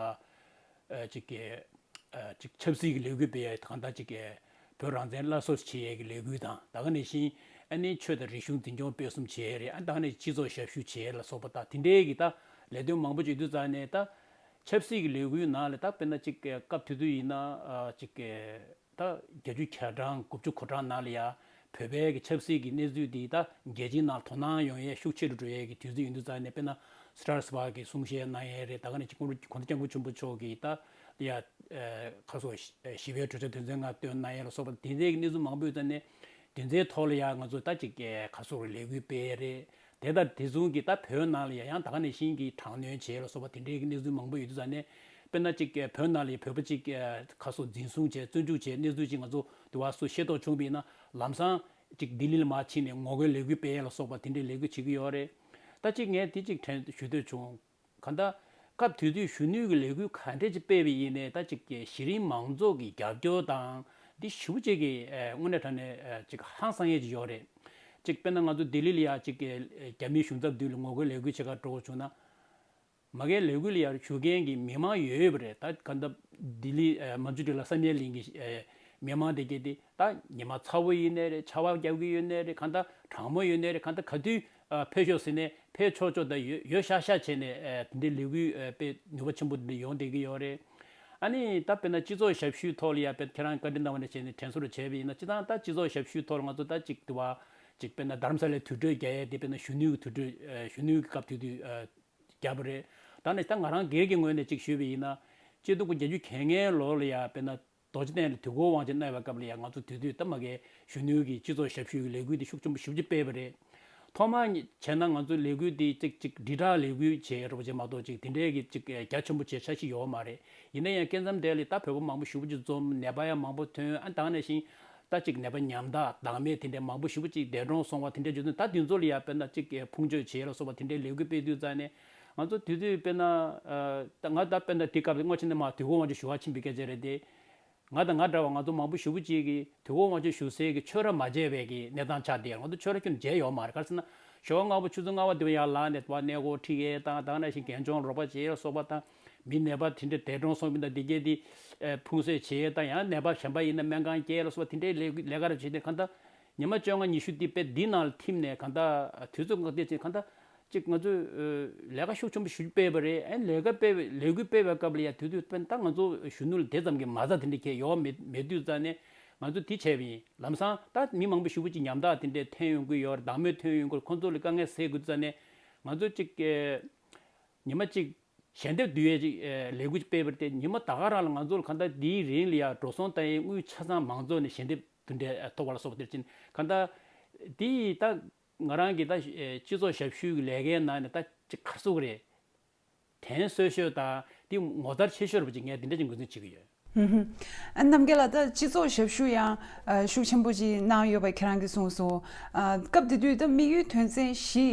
ཨ་ཅིག་གི་ཨ་ཅིག་ཆབ་སྲིད་ཀྱི་ལས་འགུལ་སྤེལ་ཡ་གང་ལྟར་ཅིག་གི་བོད་རང་བཙན་སླར་གསོ་བྱེད་ཡས་ཀྱི་ལས་འགུལ་དང་། ད་ག་ནང་བཞིན་ཨ་ནི་ཆོས་དང་རིག་གཞུང་འཛིན་སྐྱོང་སྤེལ་གསུམ་བྱེད་ཡས་རེད། ཨ་ད་ག་ནང་སྤྱི་ཚོགས་ཞབས་ཞུ་བྱེད་ཡས་ལ་སོགས་པ་དང་དེ་འདྲའི་གི་ད་ལས་དོན་མང་པོ་བྱེད་དུས་ཙང་ནས། ད་ཆབ་སྲིད་ཀྱི་ལས་འགུལ་ནང་ལ་ད་དཔེར་ན་ཅིག་གི་སྐབས་དེ་དུས་ཡིན་ན་ཨ་ཅིག་གི་ད་བརྒྱད་ཅུ་གྱ་གྲངས་དགུ་བཅུ་གོ་གྲངས་ནང་ལ་ཡ་བོད་པའི་གི་ཆབ་སྲིད་ཀྱི་གནས་ཚུལ་འདི་ད་རྒྱལ་སྤྱིའི་ནང་དོ་སྣང་ཡོང་ཡས་ཤུགས་ཆེ་རུ་འགྲོ་ཡས་ཀྱི་དུས་ཚོད་ཡིན་དུས་ཙང་ནས། དཔེར་ན་སི་ཏྲ་སི་བྷག་གི་གསུང་བཤད་གནང་ཡས་རེད། ད་ག་ནང་བཞིན་གོང་དུ་གོང་ས་སྐྱབས་མགོན་ཆེན་པོ་མཆོག་གིས་ད་ཡ་ཨ་ཁ་སོ་ཞི་བའི་གྲོས་ཆོད་དོན་ཚན་ལྔ་བཏོན་གནང་ཡས་ལ་སོགས་པ་དེ་འདྲའི་གི་གནས་ཚུལ་མང་པོ་ཡོད་ཙང་ནས། དེ་ཚོའི་ཐོག་ལ་ཡ་ང་ཚོ་ད་ཅིག་གི་ཁ་སོ་རུ་ལས་འགུལ་སྤེལ་ཡས་རེད། དེ་དང་དེ་མཚུངས་ཀྱི་ད་བོད་ནང་ལ་ཡ་ཡང་ད་ག་ནང་བཞིན་གྱི་དྲག་གནོན་བྱས་ལ་སོགས་པ་དེ་འདྲའི་གི་གནས་ཚུལ་མང་པོ་ཡོད་དུས་ཙང་ནས། དཔེར་ན་ཅིག་བོད་ནང་ལ་ཡ་བོད་པ་ཅིག་ཁ་སོ་འཛིན་བཟུང་བྱས་བཙོན་འཇུག་བྱས་གནས་ཚུལ་ཅིག་ང་ཚོ་དུ་བ་སུ་ཤེས་རྟོགས་བྱུང་བ་ཡིན་ན། ལམ་སང་ཅིག་ལྡི་ལི་ལ་མར་ཕྱིན་ནས་ངོ་རྒོལ་ལས་འགུལ་སྤེལ་ཡས་ལ་སོགས་པ་དེ་འདྲའི་ལས་འགུལ་བྱེད་ཀྱི་ཡོད་རེད། ད་ཅིག་ངས་དེ་ཅིག་དྲན་ཞུ་འདོད་བྱུང་། གང་ལྟར་སྐབས་དེ་དུས་གཞོན་ནུའི་གི་ལས་འགུལ་ག་འདྲས་ཅིག་སྤེལ་བ་ཡིན་ནའི་ད་ཅིག་གི་གཞི་རིམ་མང་ཚོགས་ཀྱི་རྒྱབ་སྐྱོར་དང་འདི་ཞེ་པོ་ཅིག་གི་ཨ་དངོས་གནས་དྲང་གནས་ཨ་ཅིག་ཧང་སང་ཡས་ཅིག་ཡོད་རེད། ཅིག་དཔེར་ན་ང་ཚོ་ལྡི་ལི་ལ་ཡ་ཅིག་གི་རྒྱ་མིའི་གཞུང་ཚབ་མདུན་ལ་ངོ་རྒོལ་ལས་འགུལ་བྱེད་གར་འགྲོ་དགོས་བྱུང་ན། མ་གིའི་ལས་འགུལ་ལ་ཡར་ཞུགས་མཁན་གྱི་མི་མང་ཡོད་ཡོད་པ་རེད། ད་གང་ལྟར་ལྡི་ལི་ཨ་མན་ཇུ་ཊི་ལ་བསམ་ཡས་གླིང་གི་ཨ་མི་མང་དེ་གས་དེ་ད་ཉི་མ་ཚ་བོ་ཡིན་ནའི་རེད། ཆར་པ་རྒྱག་གི་ཡོད་ནའི་རེད། གང་ལྟར་གྲང་མོ་ཡོད་ནའི་རེད། གང་ལྟར་ག་དུས་ཨ་ཕེབས་ཤོག་ཟེར་ནའི་ཕེབས་ཆོག་ཆོག་ད་ཡོད་ཡོད་ཤག་ཤག་བྱས་ནས་ཨ་དེ་འདྲའི་ལས་འགུལ་ཨ་དཔེ་ནུས་པ་ཆེན་པོ་དེ་འདྲ་ཡོང་བསྡད་ཀྱི་ཡོད་རེད། ཨ་ནི་ད་དཔེར་ན་སྤྱི་ཚོགས་ཞབས་ཞུའི་ཐོག་ལ་ཡ་དཔེ་ཁྱེད་རང་བཀའ་འདྲི་གནང་བ་ནས་བྱས་ནས་དྲན་གསོ་རུ་བྱས་པ་ཡིན་ན། སྤྱི་བཏང་ད་སྤྱི་ཚོགས་ཞབས་ཞུའི་ཐོག་ལ་ང་ཚོ་ད་ཅིག་དུ་བ་ཅིག་དཔེར་ན་རྡ་རམ་ས་ལའི་དུར་ཁྲོད་རྒྱག་ཡས་དེ་དཔེར་ན་གཞོན་ནུའི་གི་དུར་ཁྲོད་ཨ་གཞོན་ནུའི་གི་སྐབས་དེ་དུས་ཨ་བརྒྱབ་པ་རེད། ད་ནི་ད་ང་རང་སྒེར་གྱི་ངོས་ནས་ཅིག་ཞུས་པ་ཡིན་ན། ཆིག་སྟོང་དགུ་བརྒྱ་བརྒྱད་ཅུ་གྱ་ལྔའི་ལོ་ལ་ཡ་དཔེར་ན་རྡོ་རྗེ་གདན་ལ་དུས་འཁོར་དབང་ཆེན་གནང་བའི་སྐབས་ལ་ཡ་ང་ཚོ་དེ་དུས་ད་མ་གིའི་གཞོན་ནུའི་གི་སྤྱི་ཚོགས་ཞབས་ཞུའི་གི་ལས་འགུལ་དེ་ཤུགས་ཆེན་པོ་ཞེ་པོ་ཅིག་སྤེལ་བ་རེད། ཐོག་མར་བྱས་ན་ང་ཚོ་ལས་འགུལ་དེ་ཅིག་ཅིག་དྲིལ་བསྒྲགས་ལས་འགུལ་བྱས་རོགས་བྱས་མ་གཏོགས་ཅིག་དེ་འདྲའི་གི་ཅིག་རྒྱ་ཆེན་པོ་བྱས་འཆར་གཞི་ཡོད་མ་རེད། ཡིན་ན་ཡང་སྐབས་མཚམས་དེ་ལ་ད་བོད་པ་མང་པོ་ཞེ་པོ་ཅིག་འཛོམས། ནད་པ་ཡང་མང་པོ་ཐོན། ཨ་ད་ག་ནང་བཞིན་ད་ཅིག་ནད་པ་ཉམ་ཐག་བདག་མེད་དེ་འདྲའི་མང་པོ་ཞེ་པོ་ཅིག་འདས་གྲོངས་སོང་བ་དེ་འདྲའི་བརྗོད་དུས། ད་དེ་ཚོ་ལ་ཡ་དཔེར་ན་ཅིག་ཕུང་མཆོད་བྱས་ལ་སོགས་པ་དེ་འདྲའི་ལས་འགུལ་སྤེལ་དུས་ཙང་ནས། ང་ཚོ་དུས་དུས་དཔེར་ན་ཨ་ད་ང་ད་དཔེར་ན་དེ་སྐབས་སྔོན་ཆད་ནས་མར་དུས་འཁོར་དབང་ཆེན་ཞུ་བར་ཕྱིན་པའི་སྐད་ཆ་རེད་དེ། ང་དང་ང་འདྲ་བ་ང་ཚོ་མང་པོ་ཞེ་པོ་ཅིག་གིས་དུས་འཁོར་དབང་ཆེན་ཞུ་སའི་གི་ཆོས་ར་མ་མཇལ་བའི་གི་གནས་སྟངས་ཆགས་བསྡད་ཡོད་རེད། ང་ཚོ་ཆོས་ར་ཁྱོན་མཇལ་ཡོད་མ་རེད། ག་རེ་ཟེར་ན་ཞོགས་སྔ་པོ་ཆུ་ཚོད་ལྔ་པ་དེ་བ་ཡར་ལངས་ནས་དེ་བ་གནས་སྐོར་ཁྲིད་ཡས་དང་། ད་ག་ནང་བཞིན་རྒན་གཞོན་རོགས་པ་བྱེད་ཡས་ལ་སོགས་པ་དང་། མི་ནད་པ་དེ་འདྲ་འདས་གྲོངས་སོང་མི་དང་དེ་གས་དེ་ཨེ་ཕུང་གསོས་བྱེད་ཡས་དང་། ཡང་ནད་པ་གཞན་པ་ཡིན་ན་སྨན་ཁང་སྐྱེལ་ལ་སོགས་པ་དེ་འདྲའི་ལས་ལས་ཀ་ར་བྱེད་དེ། གང་ལྟར་ཉི་མ་བཅོ་ལྔ་ཉི་ཤུ་དེ་དཔེ་འདི་ནང་ལ་ཐིམ་ནས་གང་ལྟར་དུས་ཚོད་འགག་བསྡད་ཅིང་། གང་ལྟར་ཅིག་ང་ཚོས་ཨ་ལས་ཀ་ཤུགས་ཆེན་པོ་ཞིག་སྤེལ་བ་རེད། ཨ་ནི་ལས་ཀ་སྤེལ་བའི་ལས་འགུལ་སྤེལ་བའི་སྐབས་ལ་ཡ་དུས་དུས་དཔེར་ན་ད་ང་ཚོ་གཞོན་ནུ་ལ་དེ་ཙམ་གྱི་མ་རྩ་དེ་འདྲ་གས་ཡོད་མེད་མེད་དུས་ཙང་ནས་ང་ཚོ་དེ་བྱས་པ་ཡིན། ལམ་སང་ད་མི་མང་པོ་ཞེ་པོ་ཅིག་ཉམ་ཐག་དེ་འདྲས་ཐོན་ཡོང་གི་ཡོད་རེད། བདག་མེད་ཐོན་ཡོང་གི་རེད། ཁོང་ཚོ་ལ་དཀའ་ངལ་སེལ་དགོས་དུས་ཙང་ནས་ང་ཚོ་ཅིག་ཨེ་ཉི་མ་གཅིག་ཞལ་འདེབས་བསྡུ་ཡས་ཅིག་ཨེ་ལས་འགུལ་ཅིག་སྤེལ་བ་རེད་དེ། ཉི་མ་ད་ག་རང་ལ་ང་ཚོ་ལ་གང་ལྟར་འདིའི་རིང་ལ་ཡ་འགྲོ་སོང་བཏང་ཡས་དངུལ་ཆ་ཚང་མང་ཚོགས་ནས་ཞལ་འདེབས་དེ་འདྲས་ཐོབ་པ་ལ་སོགས་པ་དེར་ཕྱིན། གང་ལྟར་དེ་ཡིས་ད་ང་རང་གི་ད་ཨེ་སྤྱི་ཚོགས་ཞབས་ཞུའི་ལས་ཀའི་ནང་ནས་ད་ཅིག་ག་རེ་ཟེར་དགོས་རེད། དྲན་གསོས་ཤོས་དང་དེ་ངོ་མཚར་ཆེ་ཤོས་རེད་པ་ཅིག་ངས་དེ་འདྲ་ཅིག་ངོས་འཛིན་བྱེད་ཀྱི་ཡོད། ཧུམ་ཧུམ། ཨ་རྣམ་རྒྱལ་ལགས། ད་སྤྱི་ཚོགས་ཞབས་ཞུ་ཡང་ཨ་ཤུགས་ཆེན་པོ་ཅིག་གནང་ཡོད་པ་ཁྱེད་རང་གིས་གསུངས་སོང་། ཨ་སྐབས་དེ་དུས་ད་དམིགས་ཡུལ་དོན་ཚན་བཞི་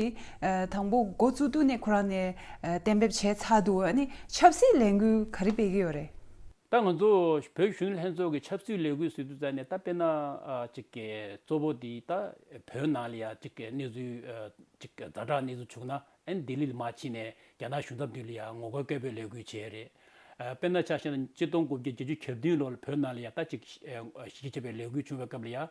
ཨ་དང་པོ་འགོ་བཙུགས་དུས་ནས་ཁོ་རང་ནས་ཨ་གཏན་འབེབས་བྱས་ཚར་འདུག། ཨ་ནི་ཆབ་སྲིད་ལས་འགུལ་ག་རེ་སྤེལ་གྱི་ཡོད་རེད། ད་ང་ཚོ་བོད་གཞོན་ནུ་ལྷན་ཚོགས་ཀྱི་ཆབ་སྲིད་ལས་འགུལ་ཟེར་དུས་ཙང་ནས། ད་དཔེར་ན་ཨ་ཅིག་གི་གཙོ་བོ་དེ་ད་བོད་ནང་ལ་ཡ་ཅིག་གི་གནས་ཚུལ་ཨ་ཅིག་གི་ཛ་དྲག་གནས་ཚུལ་བྱུང་ན། ཨ་ནི་ལྡི་ལི་ལ་མར་ཕྱིན་ནས་རྒྱ་ནག་གཞུང་ཚབ་མདུན་ལ་ཡ་ངོ་རྒོལ་སྐད་འབོད་ལས་འགུལ་བྱས་རེད། ཨ་དཔེར་ན་ཆ་བཞག་ན་ཆིག་སྟོང་དགུ་བརྒྱ་བརྒྱད་ཅུ་གྱ་བདུན་ལོ་ལ་བོད་ནང་ལ་ཡ་ད་ཅིག་ཨ་གཞིས་བྱེས་བྱ་བའི་ལས་འགུལ་བྱུང་བའི་སྐབས་ལ་ཡ།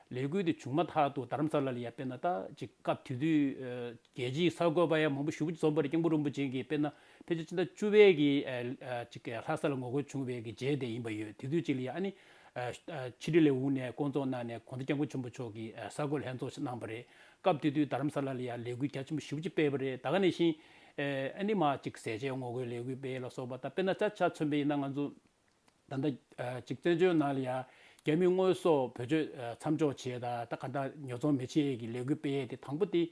ལས་འགུལ་དེ་བྱུང་མ་ཐག་ཏུ་རྡ་རམ་ས་ལ་ལ་ཡ་དཔེར་ན་ད་ཅིག་སྐབས་དེ་དུས་ཨ་རྒྱལ་སྤྱིའི་གསར་འགོད་པ་ཡང་མང་པོ་ཞེ་པོ་ཅིག་འཛོམས་པ་རེད། སྐྱབས་མགོན་རིན་པོ་ཆེ་གིས་དཔེར་ན་ཕལ་ཆེར་ཕྱི་ཟླ་བཅུ་པའི་གི་ཨ་ཨ་ཅིག་གི་ལྷ་ས་ལ་ངོ་རྒོལ་བྱུང་བའི་གི་རྗེས་དེ་ཡིན་པ་ཡོད། དེ་དུས་ཅིག་ལ་ཡ་ཨ་ནི་ཨ་ཨ་ཕྱི་དྲིལ་ལས་ཁུངས་ནས་བསྐོང་ཚོགས་གནང་ནས་གོང་ས་སྐྱབས་མགོན་ཆེན་པོ་མཆོག་གིས་ཨ་གསར་འགོད་ལྷན་ཚོགས་ཤིག་གནང་བ་རེད། སྐབས་དེ་དུས་རྡ་རམ་ས་ལ་ལ་ཡ་ལས་འགུལ་རྒྱ་ཆེན་པོ་ཞེ་པོ་ཅིག་སྤེལ་བ་རེད། ད་ག་ནང་བཞིན་ཨེ་ཨ་ནི་མར་ཅིག་ཟས་བཅད་ངོ་རྒོལ་ལས་འགུལ་སྤེལ་ལ་སོགས་པ། ད་དཔེར་ན་ད་ཆ་མཚོན་པ་ཡིན་ན་ང་ཚོ་ད་ལྟ་ཨ་ཅིག་བཙན་བྱོལ་ནང་ལ་ཡ་རྒྱ་མིའི་དངོས་ཟོག་བེད་སྤྱོད་ཨ་མཚམས་འཇོག་བྱས་དང་། ད་ག་ད་ཉོ་ཚོང་མི་བྱེད་ཡས་ཀྱི་ལས་འགུལ་སྤེལ་ཡས་དེ་དང་པོ་དེ་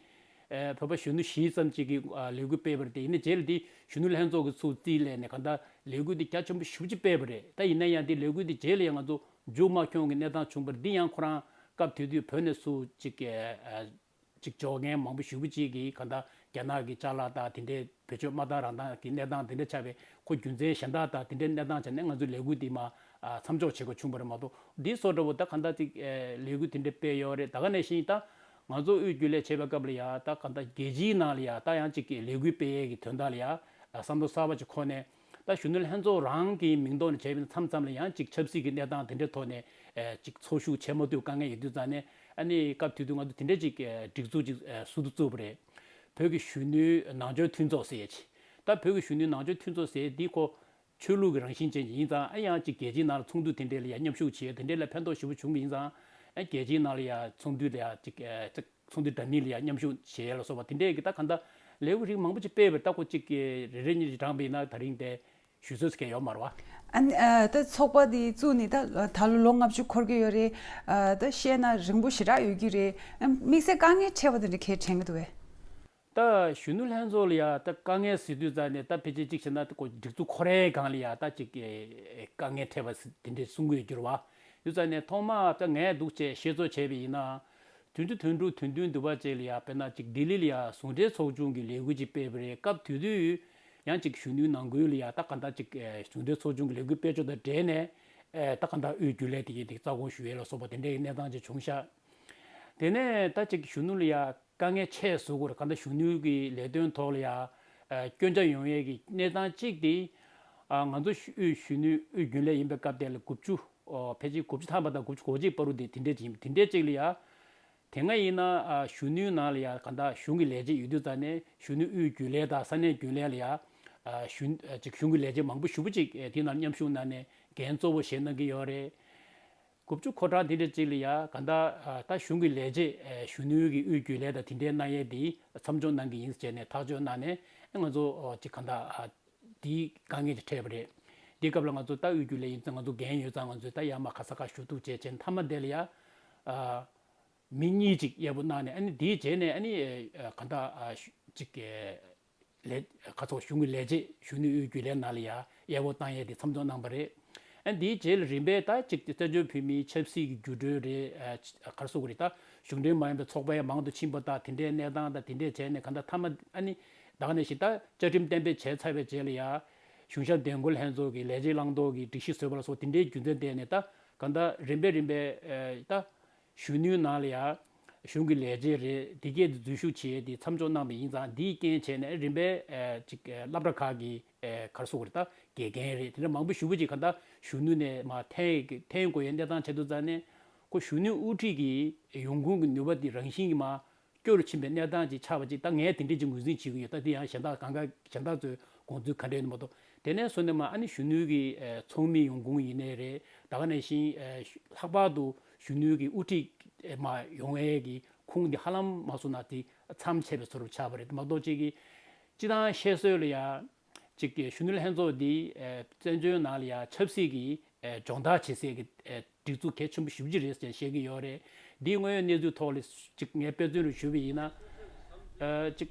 ཨ་བོད་པ་གཞོན་ནུ་བཞི་ཙམ་ཅིག་གིས་ཨ་ལས་འགུལ་སྤེལ་བ་རེད་དེ། ཡིན་ནའི་རྗེས་ལ་དེ་གཞོན་ནུ་ལྷན་ཚོགས་ཀྱིས་ཚུར་རྩིས་ལེན་ནས་ག་ད་ལས་འགུལ་དེ་རྒྱ་ཆེན་པོ་ཞེ་པོ་ཅིག་སྤེལ་བ་རེད། ད་ཡིན་ན་ཡང་དེ་ལས་འགུལ་དེ་རྗེས་ལ་ཡང་ང་ཚོ་མཇུག་མ་འཁྱོངས་ཀྱི་གནས་སྟངས་བྱུང་བ་རེད། འདི་ཡང་ཁོ་རང་ སྐབས་དེ་དུས་བོད་ནས་སུ་གཅིག་གི་ཨ་གཅིག་འབྱོར་མཁན་མང་པོ་ཞེ་པོ་ཅིག་གིས་གང་ལྟར་རྒྱ་ནག་གི་ཅ་ལག་དང་དེ་འདྲའི་བེད་སྤྱོད་མ་བཏང་རང་བཏང་གི་གནས་སྟངས་དེ་འདྲ་ཆགས་པས། ཁོ་རྒྱུ་མཚན་གཞན་དག་དང་དེ་འདྲའི་གནས་སྟངས་བྱས་ནས་ང་ཚོའི་ལས་འགུལ་འདི་མ་ཨ་མཚམས་འཇོག་བྱེད་དགོས་བྱུང་བ་རེད་མ་གཏོགས། འདི་སོགས་འདྲ་བོ་ད་གང་ལྟར་ཅིག་ཨ་ལས་འགུལ་དེ་འདྲ་སྤེལ་ཡོད་རེད། ད་ག་ནང་བཞིན་ད་ང་ཚོ་དབུས་རྒྱུན་ལས་བྱེད་པའི་སྐབས་ལ་ཡ་ད་གང་ལྟར་རྒྱལ་སྤྱིའི་ནང་ལ་ཡ་ད་ཡང་ཅིག་ལས་འགུལ་སྤེལ་ཡས་ཀྱི་དོན་དག་ལ་ཡ་བསམ་བློ་གསར་པ་ཅིག་འཁོར་ནས། ད་གཞོན་ནུ་ལྷན་ཚོགས་རང་གི་མིང་ཐོག་ནས་བྱས་པའི་མཚམས་མཚམས་ལ་ཡང་ཅིག་ཆབ་སྲིད་ཀྱི་གནས་སྟངས་དེ་འདྲའི་ཐོག་ནས་ཨེ་ཅིག་ཚོགས་ཞུགས་བྱེད་མ་ཐུབ་དཀའ་ངལ་ཡོད་དུས་ཙང་ནས། ཨ་ནི་སྐབས་དེ་དུས་ང་ཚོ་དེ་འདྲའི་ཅིག་ཨེ་སྒྲིག་འཛུགས་ཅིག་ཨེ་ཟུར་དུ་བཙུགས་པ་རེད། བོད་ཀྱི་གཞོན་ནུའི་ནང་ཆོས་མཐུན་ཚོགས་ཟེར་ཡས་ཅིག་ད་བོད་ཀྱི་གཞོན་ནུའི་ནང་ཆོས་མཐུན་ཚོགས་ཟེར་ཡས་འདི་ཁོ་ཆོས་ལུགས་ཀྱི་རང་བཞིན་ཅན་ཡིན་ཙང་། ཨ་ཡང་ཅིག་རྒྱལ་སྤྱིའི་ནང་ལ་ཚོགས་འདུ་དེ་འདྲའི་ལ་ཡང་མཉམ་ཞུགས་བྱེད་ཡས་དེ་འདྲའི་ལ་ཕན་ཐོགས་ཞེ་པོ་བྱུང་བ་ཡིན་ཙང་། ཨ་རྒྱལ་སྤྱིའི་ནང་ལ་ཡང་ཚོགས་འདུ་ལ་ཡང་ཅིག་ཨེ་ཚོགས་འདུ་འདྲ་མིན་ལ་ཡང་མཉམ་ཞུགས་བྱེད་ཡས་ལ་སོགས་པ་དེ་འདྲའི་གི་ད་གང་ལྟར་ལས་འགུལ་རིགས་མང་པོ་ཅིག་སྤེལ་བར། ད་ཁོ་གཅིག་གི་རེ་རེ་གཉིས་ཀྱིས་དྲངས་པ་ཡིན་ན་ད་རིང་དེ་ཞུ་སྲོལ་ཟེར་མཁན་ཡོད་མ་རེད་བ། ཨ་ནི་ཨ་ད་ཚོགས་པ་འདི་བཙུགས་ནས་ད་ད་ལོ་ལོ་ལྔ་བཅུ་འཁོར་གྱི་ཡོད་རེད། ཨ་ད་བཤད་ན་རིང་པོ་ཞེ་དྲག་ཡོད་ཀྱི་རེད། ཨ་དམིགས་བསལ་དཀའ་ངལ་འཕྲད་པ་དེ་འདྲ་གས་དྲན་གྱི་འདུག་བས། ད་གཞོན་ནུ་ལྷན་ཚོགས་ལ་ཡ་ད་དཀའ་ངལ་ཟེར་དུས་ཙང་ནས་ད་ཕལ་ཆེར་གཅིག་བྱས་ན་ད་ཁོ་སྒྲིག་འཛུགས་ཁོ་རའི་སྒང་ལ་ཡ་ད་ཅིག་དཀའ་ངལ་འཕྲད་པ་དེ་འདྲས་གསུང་གི་ཡོད་རྒྱུ་རེད་བ། དུས་ཙང་ནས་ཐོག་མ་ད་ངས་འདུག་བྱས་ཤེས་ཚོད་བྱས་པ་ཡིན་ན། དོན་གཅིག་དོན་དྲུག་དོན་བདུན་འདུག་པ་ཅིག་ལ་ཡ་དཔེར་ན་ཅིག་ལྡི་ལི་ལ་ཡ་ཟུང་འབྲེལ་ཚོགས་ཆུང་གི་ལས་འགུལ་ཅིག་སྤེལ་བ་རེད། སྐབས་དེ་དུས་ཡང་ཅིག་གཞོན་ནུའི་ནང་ཁུལ་ལ་ཡ་ད་གང་ལྟར་ཅིག་ཨེ་ཟུང་འབྲེལ་ཚོགས་ཆུང་གི་ལས་འགུལ་སྤེལ་ཕྱོགས་དང་འབྲེལ་ནས། ཨེ་ད་གང་ལྟར་དབུས་རྒྱུན་ལས་དེ་གའི་དེ་རྩ་དགོངས་ཞུ་ཡས་ལ་སོགས་པ་དེ་འདྲའི་གནས་སྟངས་ཅིག་བྱུང་ཤག་དེ་ནས་ད་ཅིག་གཞོན་ནུ་ལ་ཡ་དཀའ་ངལ་ཆེ་བཟོ་དགོས་རེད། གང་ལྟར་གཞོན་ནུའི་གི་ལས་དོན་ཐོག་ལ་ཡ་ཨེ་སྐྱོན་ཆ་ཡོང་ཡས་ཀྱི་གནས་སྟངས་གཅིག་དེ། ཨ་ང་ཚོ་དབུས་གཞོན་ནུའི་དབུས་རྒྱུན་ལས་ཡིན་པའི་སྐབས་དེ་ལ་དགུ་བཅུ། ཨོ་ཕལ་ཆེར་དགུ་བཅུ་ཐམ་པ་དང་དགུ་བཅུ་གོ་གཅིག་བར་དུ་དེ་དེ་འདྲས་ཅིག་ཡིན། དེ་འདྲས་ཅིག་ལ་ཡ། དེ་སྔ་ཡིན་ན་ཨ་གཞོན་ནུའི་ནང་ལ་ཡ་གང་ལྟར་གཞུང་གི་ལས་བྱེད་ཡོད་དུས་ཙང་ནས་གཞོན་ནུ་དབུས་རྒྱུན་ལས་དང་ས་གནས་རྒྱུན་ལས་ལ་ཡ་ཨ་གཞོན་ཨ་ཅིག་གཞུང་གི་ལས་བྱེད་མང་པོ་ཞེ་པོ་ཅིག་ཨེ་དེ་ནང་མཉམ་ཞུགས་གནང་ནས་འགན་གཙོ་བོ་བཞེས་གནང་གི་ཡོད་རེད། དགུ་བཅུ་གོ་གྲངས་དེ་འདྲ་ཅིག་ལ་ཡ་གང་ལྟར་ཨ་ད་གཞུང་གི་ལས་བྱེད་ཨེ་གཞོན་ནུའི་གི་དབུས་རྒྱུན་ལས་དང་དེ་འདྲའི་གནང་ཡས་དེ་མཚམས་འཇོག་གནང་གི་ཡིན་ཟེར་ནས་ཐག་གཅོད་གནང་ནས། ཨེ་ང་ཚོ་ཨ་ཅིག་གང་ལྟར་ཨ་དེའི་དཀའ་ངལ་དེ་འཕྲད་པ་རེད། དེའི་སྐབས་ལ་ང་ཚོ་ད་དབུས་རྒྱུན་ལས་ཡིན་ཙང་ང་ཚོ་འགན་ཡོད་ཙང་ང་ཚོས་ད་ཡར་མར་ག་ས་ག་ཞུ་གཏུག་བྱས་བྱས་མཐའ་མ་དེ་ལ་ཡ་ཨ་མི་གཉིས་ཅིག་གཡར་པོ་གནང་ནས། ཨ་ནི་དེའི་རྗེས་ནས་ཨ་ནི་ཨ་གང་ལྟར་ཨ་ཞུ་ཅིག་གི་ལས་ཁ་ཚོགས་གཞུང་གི་ལས་བྱེད་གཞོན་ནུ་དབུས་རྒྱུན་ལས་ནང་ལ་ཡ་གཡར་པོ་བཏང་ཡས་དེ་མཚམས་འཇོག་གནང་པ་རེད། ཨ་ནི་དེའི་རྗེས་ལ་རིམ་པས་ད་ཅིག་བཙན་བྱོལ་བོད་མིའི་ཆབ་སྲིད་ཀྱི་འགྱུར་འགྲོས་རེད། ཨ་ག་རེ་ཟེར་དགོས་རེད། ད་གཞུང་འབྲེལ་མ་ཡིན་པའི་ཚོགས་པ་ཡང་མང་དུ་ཕྱིན་པ་དང་དེ་འདྲའི་གནས་སྟངས་དང་དེ་འདྲས་བྱས་ནས་གང་ལྟར་མཐའ་མ་ཨ་ནི་ད་ག་ནང་བཞིན་ད་བཅའ་ཁྲིམས་གཏན་འབེབས་བྱས་ཚར་བའི་རྗེས་ལ་ཡ་གཞུང་ཞབས་འདེམས་བསྐོ་ལྷན་ཚོགས་ཀྱི་ལས་བྱེད་བླང་དོར་གྱི་སྒྲིག་གཞི་བཟོས་པ་ལ་སོགས་དེ་འདྲའི་རྒྱུ་མཚན་བརྟེན་ནས་ད་གང་ལྟར་རིམ་པས་རིམ་པས་ཨ་ད་གཞོན་ནུའི་ནང་ལ་ཡ་གཞུང་གི་ལས་བྱེད་རེད། དེ་གས་དེ་འཛུལ་ཞུགས་བྱས་ཏེ་མཚམས་འཇོག་གནང་བ་ཡིན་ཙང་། འདིའི་རྐྱེན་བྱས་ནས་རིམ་པས་ཨ་ཅིག་ཨ་སློབ་གྲྭ་ཁག་གི་ཨ་ག་རེ་ཟེར་དགོས་རེད། ད་དགེ་རྒན་རེད། དེ་འདྲ་མང་པོ་ཞེ་པོ་ཅིག་གང་ལྟར་གཞོན་ནུ་ནས་མར་འཐེན་འཐེན་དགོས་ཡའི་གནས་སྟངས་ཆགས་དུས་ཙང་ནས། ཁོ་གཞོན་ནུ་དབུ་ཁྲིད་ཀྱི་ཡོང་ཁུངས་ཀྱི་ནུས་པ་དེ་རང་བཞིན་གྱིས་མར་སྐྱོ་རུ་ཕྱིན་པའི་གནས་སྟངས་ཅིག་ཆགས་པ་ཅིག་ད་ངས་དེ་འདྲས་ཅིག་ངོས་འཛིན་བྱེད་ཀྱི་ཡོད། ད་དེ་ཡང་གཞན་དག་གང་ག་གཞན་དག་ཚོའི་དགོངས་ཚུལ་ག་འདྲས་ཡིན་མ་གཏོགས། དེ་ནས་བཟུང་ནས་མར་ཨ་ནི་གཞོན་ནུའི་གི་ཨ་ཚོགས་མི་ཡོང་ཁུངས་ཡིན་ནའི་རེད། ད་ག་ནང་བཞིན་ཨ་ལྷག་པར་དུ་གཞོན་ནུའི་གི་དབུ་ཁྲིད་ཨ་མར་ཡོང་ཡས་ཀྱི་ཁུངས་འདི་ཧ་ལམ་མ་སོང་ན་དེ་མཚམས་ཆད་པའི་བཟོ་འདྲ་ཆགས་པ་རེད་མ་གཏོགས། ཅིག་གི་སྤྱིར་བཏང་བཤད་སྲོལ་ལ་ཡ། གཅིག་གི་གཞོན་ནུ་ལྷན་ཚོགས་འདི་ཨེ་བཙན་བྱོལ་ནང་ལ་ཡང་ཆབ་སྲིད་ཀྱི་ཨེ་སྦྱོང་བརྡར་བྱེད་སའི་གི་ཨེ་སྒྲིག་འཛུགས་གལ་ཆེན་པོ་ཞེ་པོ་ཅིག་རེད་ཟེར་བཤད་ཀྱི་ཡོད་རེད། འདིའི་དངོས་ཡོད་གནས་ཚུལ་ཐོག་ལ་ཅིག་ངས་དཔེ་མཚོན་རུ་ཞུས་པ་ཡིན་ན། ཨེ་གཅིག་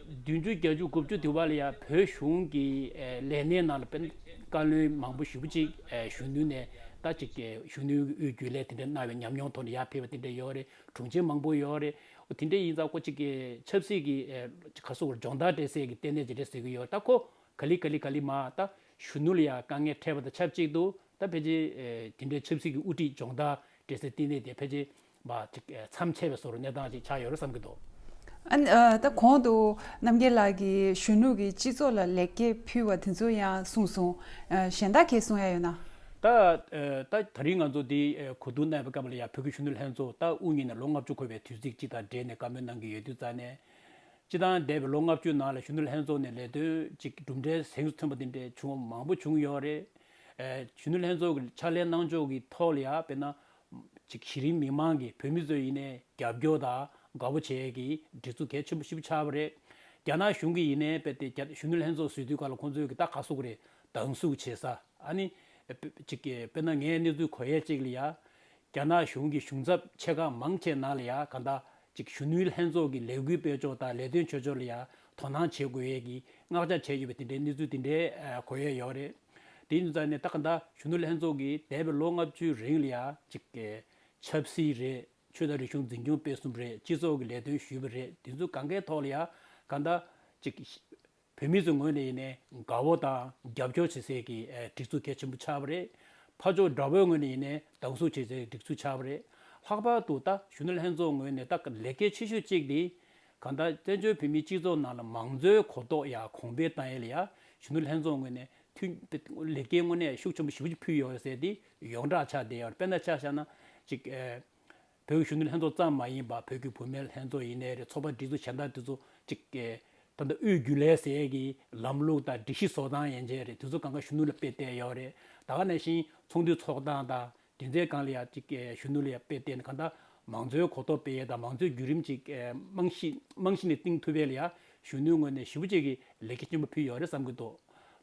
བདུན་ཅུ་བརྒྱད་ཅུ་དགུ་བཅུ་དུས་བར་ལ་ཡང་བོད་གཞུང་གི་ཨེ་ལས་སྣེ་ནང་ལ་དཔེ་བཀའ་བློན་མང་པོ་ཞེ་པོ་ཅིག་ཨེ་གཞོན་ནུ་ནས་ད་ཅིག་ཨེ་གཞོན་ནུའི་དབུས་རྒྱུན་ལས་དེ་འདྲ་གནང་བའི་ཉམས་མྱོང་ཐོག་ནས་ཡར་ཕེབས་པ་དེ་འདྲ་ཡོད་རེད། དྲུང་ཆེ་མང་པོ་ཡོད་རེད། འོ་དེ་འདྲ་ཡིན་ཙང་ཁོ་གཅིག་གི་ཆབ་སྲིད་ཀྱི་ཨེ་ག་སོགས་སྦྱོང་བརྡར་སྤྲད་སའི་གི་ལྟེ་གནས་ཅིག་རེད་ཟེར་གི་ཡོད། ད་ཁོ་ག་ལེ་ག་ལེ་ག་ལེ་མར་ད་གཞོན་ནུ་ལ་ཡང་དཀའ་ངལ་འཕྲད་པ་དང་ཆབས་ཅིག་ཏུ་ད་ཕལ་ཆེར་ཨེ་དེ་འདྲའི་ཆབ་སྲིད་ཀྱི་དབུ་ཁྲིད་སྦྱོང་བརྡར་སྤྲད་སའི་ལྟེ་གནས་དེ་ཕལ་ཆེར་མར་ཅིག་ཨེ་མཚམས་ཆད་པའི་བཟོ་འདྲ་གནས་སྟངས་ཅིག་ཆགས་ཡོད་རེད་བསམ་གི་འདུག་ཨ་ནི་ཨ་ད་གོང་དུ་རྣམ་རྒྱལ་ལགས་ཀྱིས་གཞོན་ནུ་གི་སྤྱི་ཚོགས་ལ་ལེགས་སྐྱེས་ཕུལ་བ་དེ་ཚོ་ཡང་གསུངས་སོང་། ཨ་གཞན་དག་གིས་གསུང་ཡ་ཡོད་ན། ད་ཨ་ད་ད་རིང་ང་ཚོ་འདི་ཨ་གོ་བསྡུར་གནང་བའི་སྐབས་ལ་ཡང་བོད་ཀྱི་གཞོན་ནུ་ལྷན་ཚོགས་ད་དབུ་བརྙེས་ནས་ལོ་ལྔ་བཅུ་འཁོར་བའི་དུས་ཚིགས་ཅིག་དང་འབྲེལ་ནས་བཀའ་མོལ་གནང་གི་ཡོད་དུས་ཙང་ནས། སྤྱིར་བཏང་འདས་པའི་ལོ་ལྔ་བཅུ་ནང་ལ་གཞོན་ནུ་ལྷན་ཚོགས་ནས་ལས་དོན་ཅིག་གྲུབ་འབྲས་གཟེངས་སུ་ཐོན་པ་དེ་འདྲའི་བྱུང་བ་མང་པོ་བྱུང་ཡོད་རེད། ཨེ་གཞོན་ནུ་ལྷན་ཚོགས་ཀྱི་ཕྱག་ལས་གནང་ཕྱོགས་ཀྱི་ཐོག་ལ་ཡང་དཔེར་ན་ཅིག་གཞི་རིམ་མི་མང་གིས་བོད་མི་ཚོས་ཡིན་ནའི་རྒྱབ་སྐྱོར་དང་དགའ་པོ་བྱེད་ཀྱི་སྒྲིག་འཛུགས་གལ་ཆེན་པོ་ཞེ་པོ་ཆགས་པ་རེད། རྒྱ་ནག་གཞུང་གིས་ཡིན་ནའི་དཔེ་དེ་རྒྱ་གཞོན་ནུ་ལྷན་ཚོགས་བཟོས་དུས་སྐབས་ལ་ཁོང་ཚོས་ཀྱི་ད་ག་སོགས་རེད། སྡང་ཟུག་བྱེད་ས། ཨ་ནི་ཅིག་དཔེར་ན་ངས་གནས་ཚུལ་གོ་ཡས་ཅིག་ལ་ཡ། རྒྱ་ནག་གཞུང་གི་གཞུང་ཚབ་ཆེ་ཁག་མང་ཆེ་ནང་ལ་ཡ་གང་ལྟར་ཅིག་གཞོན་ནུའི་ལྷན་ཚོགས་ཀྱི་ལས་འགུལ་སྤེལ་ཕྱོགས་དང་ལས་དོན་བྱེད་ཕྱོགས་ལ་ཡ་དོ་སྣང་བྱེད་དགོས་ཡས་ཀྱི་མངགས་ཆ་བྱས་ཡོད་པའི་དེ་འདྲའི་གནས་ཚུལ་དེ་འདྲའི་གོ་ཡས་ཡོད་རེད། དེ་ཡིན་དུས་ཙང་ནས་ད་གང་ལྟར་གཞོན་ནུ་ལྷན་ཚོགས་ཀྱིས་འདས་པའི་ལོ་ལྔ་བཅུའི་རིང་ལ་ཡ་ཅིག་ཆབ་སྲིད་རེད། ཆོས་དང་རིག་གཞུང་འཛིན་སྐྱོང་སྤེལ་གསུམ་རེད། སྤྱི་ཚོགས་ཀྱི་ལས་དོན་ཞུས་པ་རེད། དེ་ཚོ་གང་གའི་ཐོག་ལ་ཡ་གང་ལྟར་ཅིག་བོད་མི་ཚོའི་ངོས་ནས་ཡིན་ནའི་དགའ་བོ་དང་རྒྱབ་སྐྱོར་བྱེད་སའི་གི་ཨེ་སྒྲིག་འཛུགས་གལ་ཆེན་པོ་ཆགས་པ་རེད། ཕར་ཕྱོགས་དགྲ་བོའི་ངོས་ནས་ཡིན་ནའི་སྡང་ཟུག་བྱེད་སའི་སྒྲིག་འཛུགས་ཆགས་པ་རེད། ལྷག་པར་དུ་ད་གཞོན་ནུ་ལྷན་ཚོགས་ངོས་ནས་ད་ལས་འགན་ཆེ་ཤོས་གཅིག་དེ་གང་ལྟར་བཙན་བྱོལ་བོད་མིའི་སྤྱི་ཚོགས་ནང་ལ་མང་གཙོའི་གོ་རྟོགས་ཡར་གོང་འཕེལ་བཏང་ཡས་ལ་ཡ་གཞོན་ནུ་ལྷན་ཚོགས་ངོས་ནས་མཐུན་ལས་འགན་དངོས་གནས་ཤུགས་ཆེན་པོ་ཞེ་པོ་ཅིག་ཕུལ་ཡོད་ཟེར་ཏེ་ཡོངས་གྲགས་ཆགས་བསྡད་ཡོད་རེད། དཔེར་ན་ཆ་བཞག་ན་ཅིག་ཨེ། བོད་ཀྱི་གཞོན་ནུ་ལྷན་ཚོགས་ཙམ་མ་ཡིན་པར་བོད་ཀྱི་བུད་མེད་ལྷན་ཚོགས་ཡིན་ནའི་རེད། ཚོགས་པ་སྒྲིག་འཛུགས་གཞན་དག་དེ་ཚོ་ཅིག་ཨེ། ད་ལྟ་དབུས་རྒྱུན་ལས་ཟེར་ཡས་ཀྱི་ལམ་ལུགས་དང་སྒྲིག་གཞི་བཟོ་སྟངས་ཡན་ཆད་རེད། དེ་ཚོ་གང་ག་གཞོན་ནུ་ལ་དཔེ་བལྟས་ཡོད་རེད། ད་ག་ནང་བཞིན་ཚོགས་འདུའི་ཚོགས་སྟངས་དང་དེ་ཚོའི་སྒང་ལ་ཡ་ཅིག་གཞོན་ནུ་ལ་ཡ་དཔེ་བལྟས་ནས་གང་ལྟར་མང་གཙོའི་གོ་རྟོགས་སྤེལ་ཡས་དང་མང་གཙོའི་བརྒྱུད་རིམ་ཅིག་རྨང་གཞི་རྨང་གཞི་ནས་བཏིང་ཐུབ་ཡས་ལ་ཡ་གཞོན་ནུའི་ངོས་ནས་ཞེ་པོ་ཅིག་གི་ལས་འགན་ཆེན་པོ་ཕུལ་ཡོད་རེད་བསམ་གྱི་འདུག་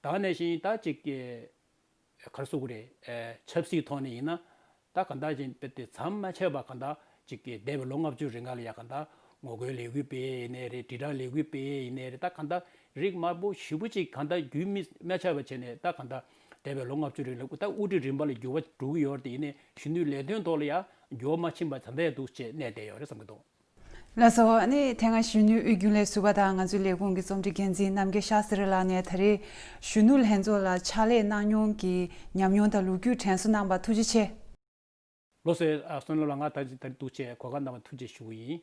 ད་ག་ནང་བཞིན་ད་ཅིག་ག་རེ་ཟེར་དགོས་རེད། ཨེ། ཆབ་སྲིད་ཐོག་ནས་ཡིན་ན་ད་གང་ལྟར་ཅིག་དཔེ་དེ་མཚམས་མ་ཆད་པར་གང་ལྟར་ཅིག་གི་འདས་པའི་ལོ་ལྔ་བཅུ་རིང་ག་ལ་ཡ་གང་ལྟར་ངོ་རྒོལ་ལས་འགུལ་སྤེལ་ཡས་ཡིན་ནའི་རེད། དྲིལ་བསྒྲགས་ལས་འགུལ་སྤེལ་ཡས་ཡིན་ནའི་རེད། ད་གང་ལྟར་རིགས་དམར་པོ་ཞེ་པོ་ཅིག་གང་ལྟར་རྒྱུན་མི་མ་ཆད་པ་བྱས་ནས་ད་གང་ལྟར་འདས་པའི་ལོ་ལྔ་བཅུ་རིང་ལ་ད་དབུ་ཁྲིད་རིམ་པ་ལ་འགྱུར་བ་འགྲོ་གི་ཡོད་རེད། དེ་ཡིན་ནའི་གཞོན་ནུའི་ལས་དོན་ཐོག་ལ་ཡ་འགྱུར་བ་མ་ཕྱིན་པ་ད་ལྟ་ཡང་འདུག་ཅེས་གནས་བསྡད་ཡོད་རེད་བསམ་གྱི་འདུག་ལགས་སོ། ཨ་ནི་དེ་སྔ་གཞོན་ནུའི་དབུས་རྒྱུན་ལས་ཟུར་པ་དང་ང་ཚོའི་ལས་ཁུངས་ཀྱི་རྩོམ་སྒྲིག་འགན་འཛིན་རྣམ་རྒྱལ་ཤཱ་སི་རི་ལགས་ནས་ད་རེས་གཞོན་ནུ་ལྷན་ཚོགས་ལ་ཕྱག་ལས་གནང་མྱོང་གི་ཉམས་མྱོང་དང་ལོ་རྒྱུས་དྲན་གསོ་གནང་བར་ཐུགས་རྗེ་ཆེ། ལགས་སོ། ཨ། བསོད་ནམས་ལགས། ང་ད་ཅི་ད་རེས་འདུག་ཅེས་གོ་སྐབས་གནང་བར་ཐུགས་རྗེ་ཞུ་གི་ཡིན།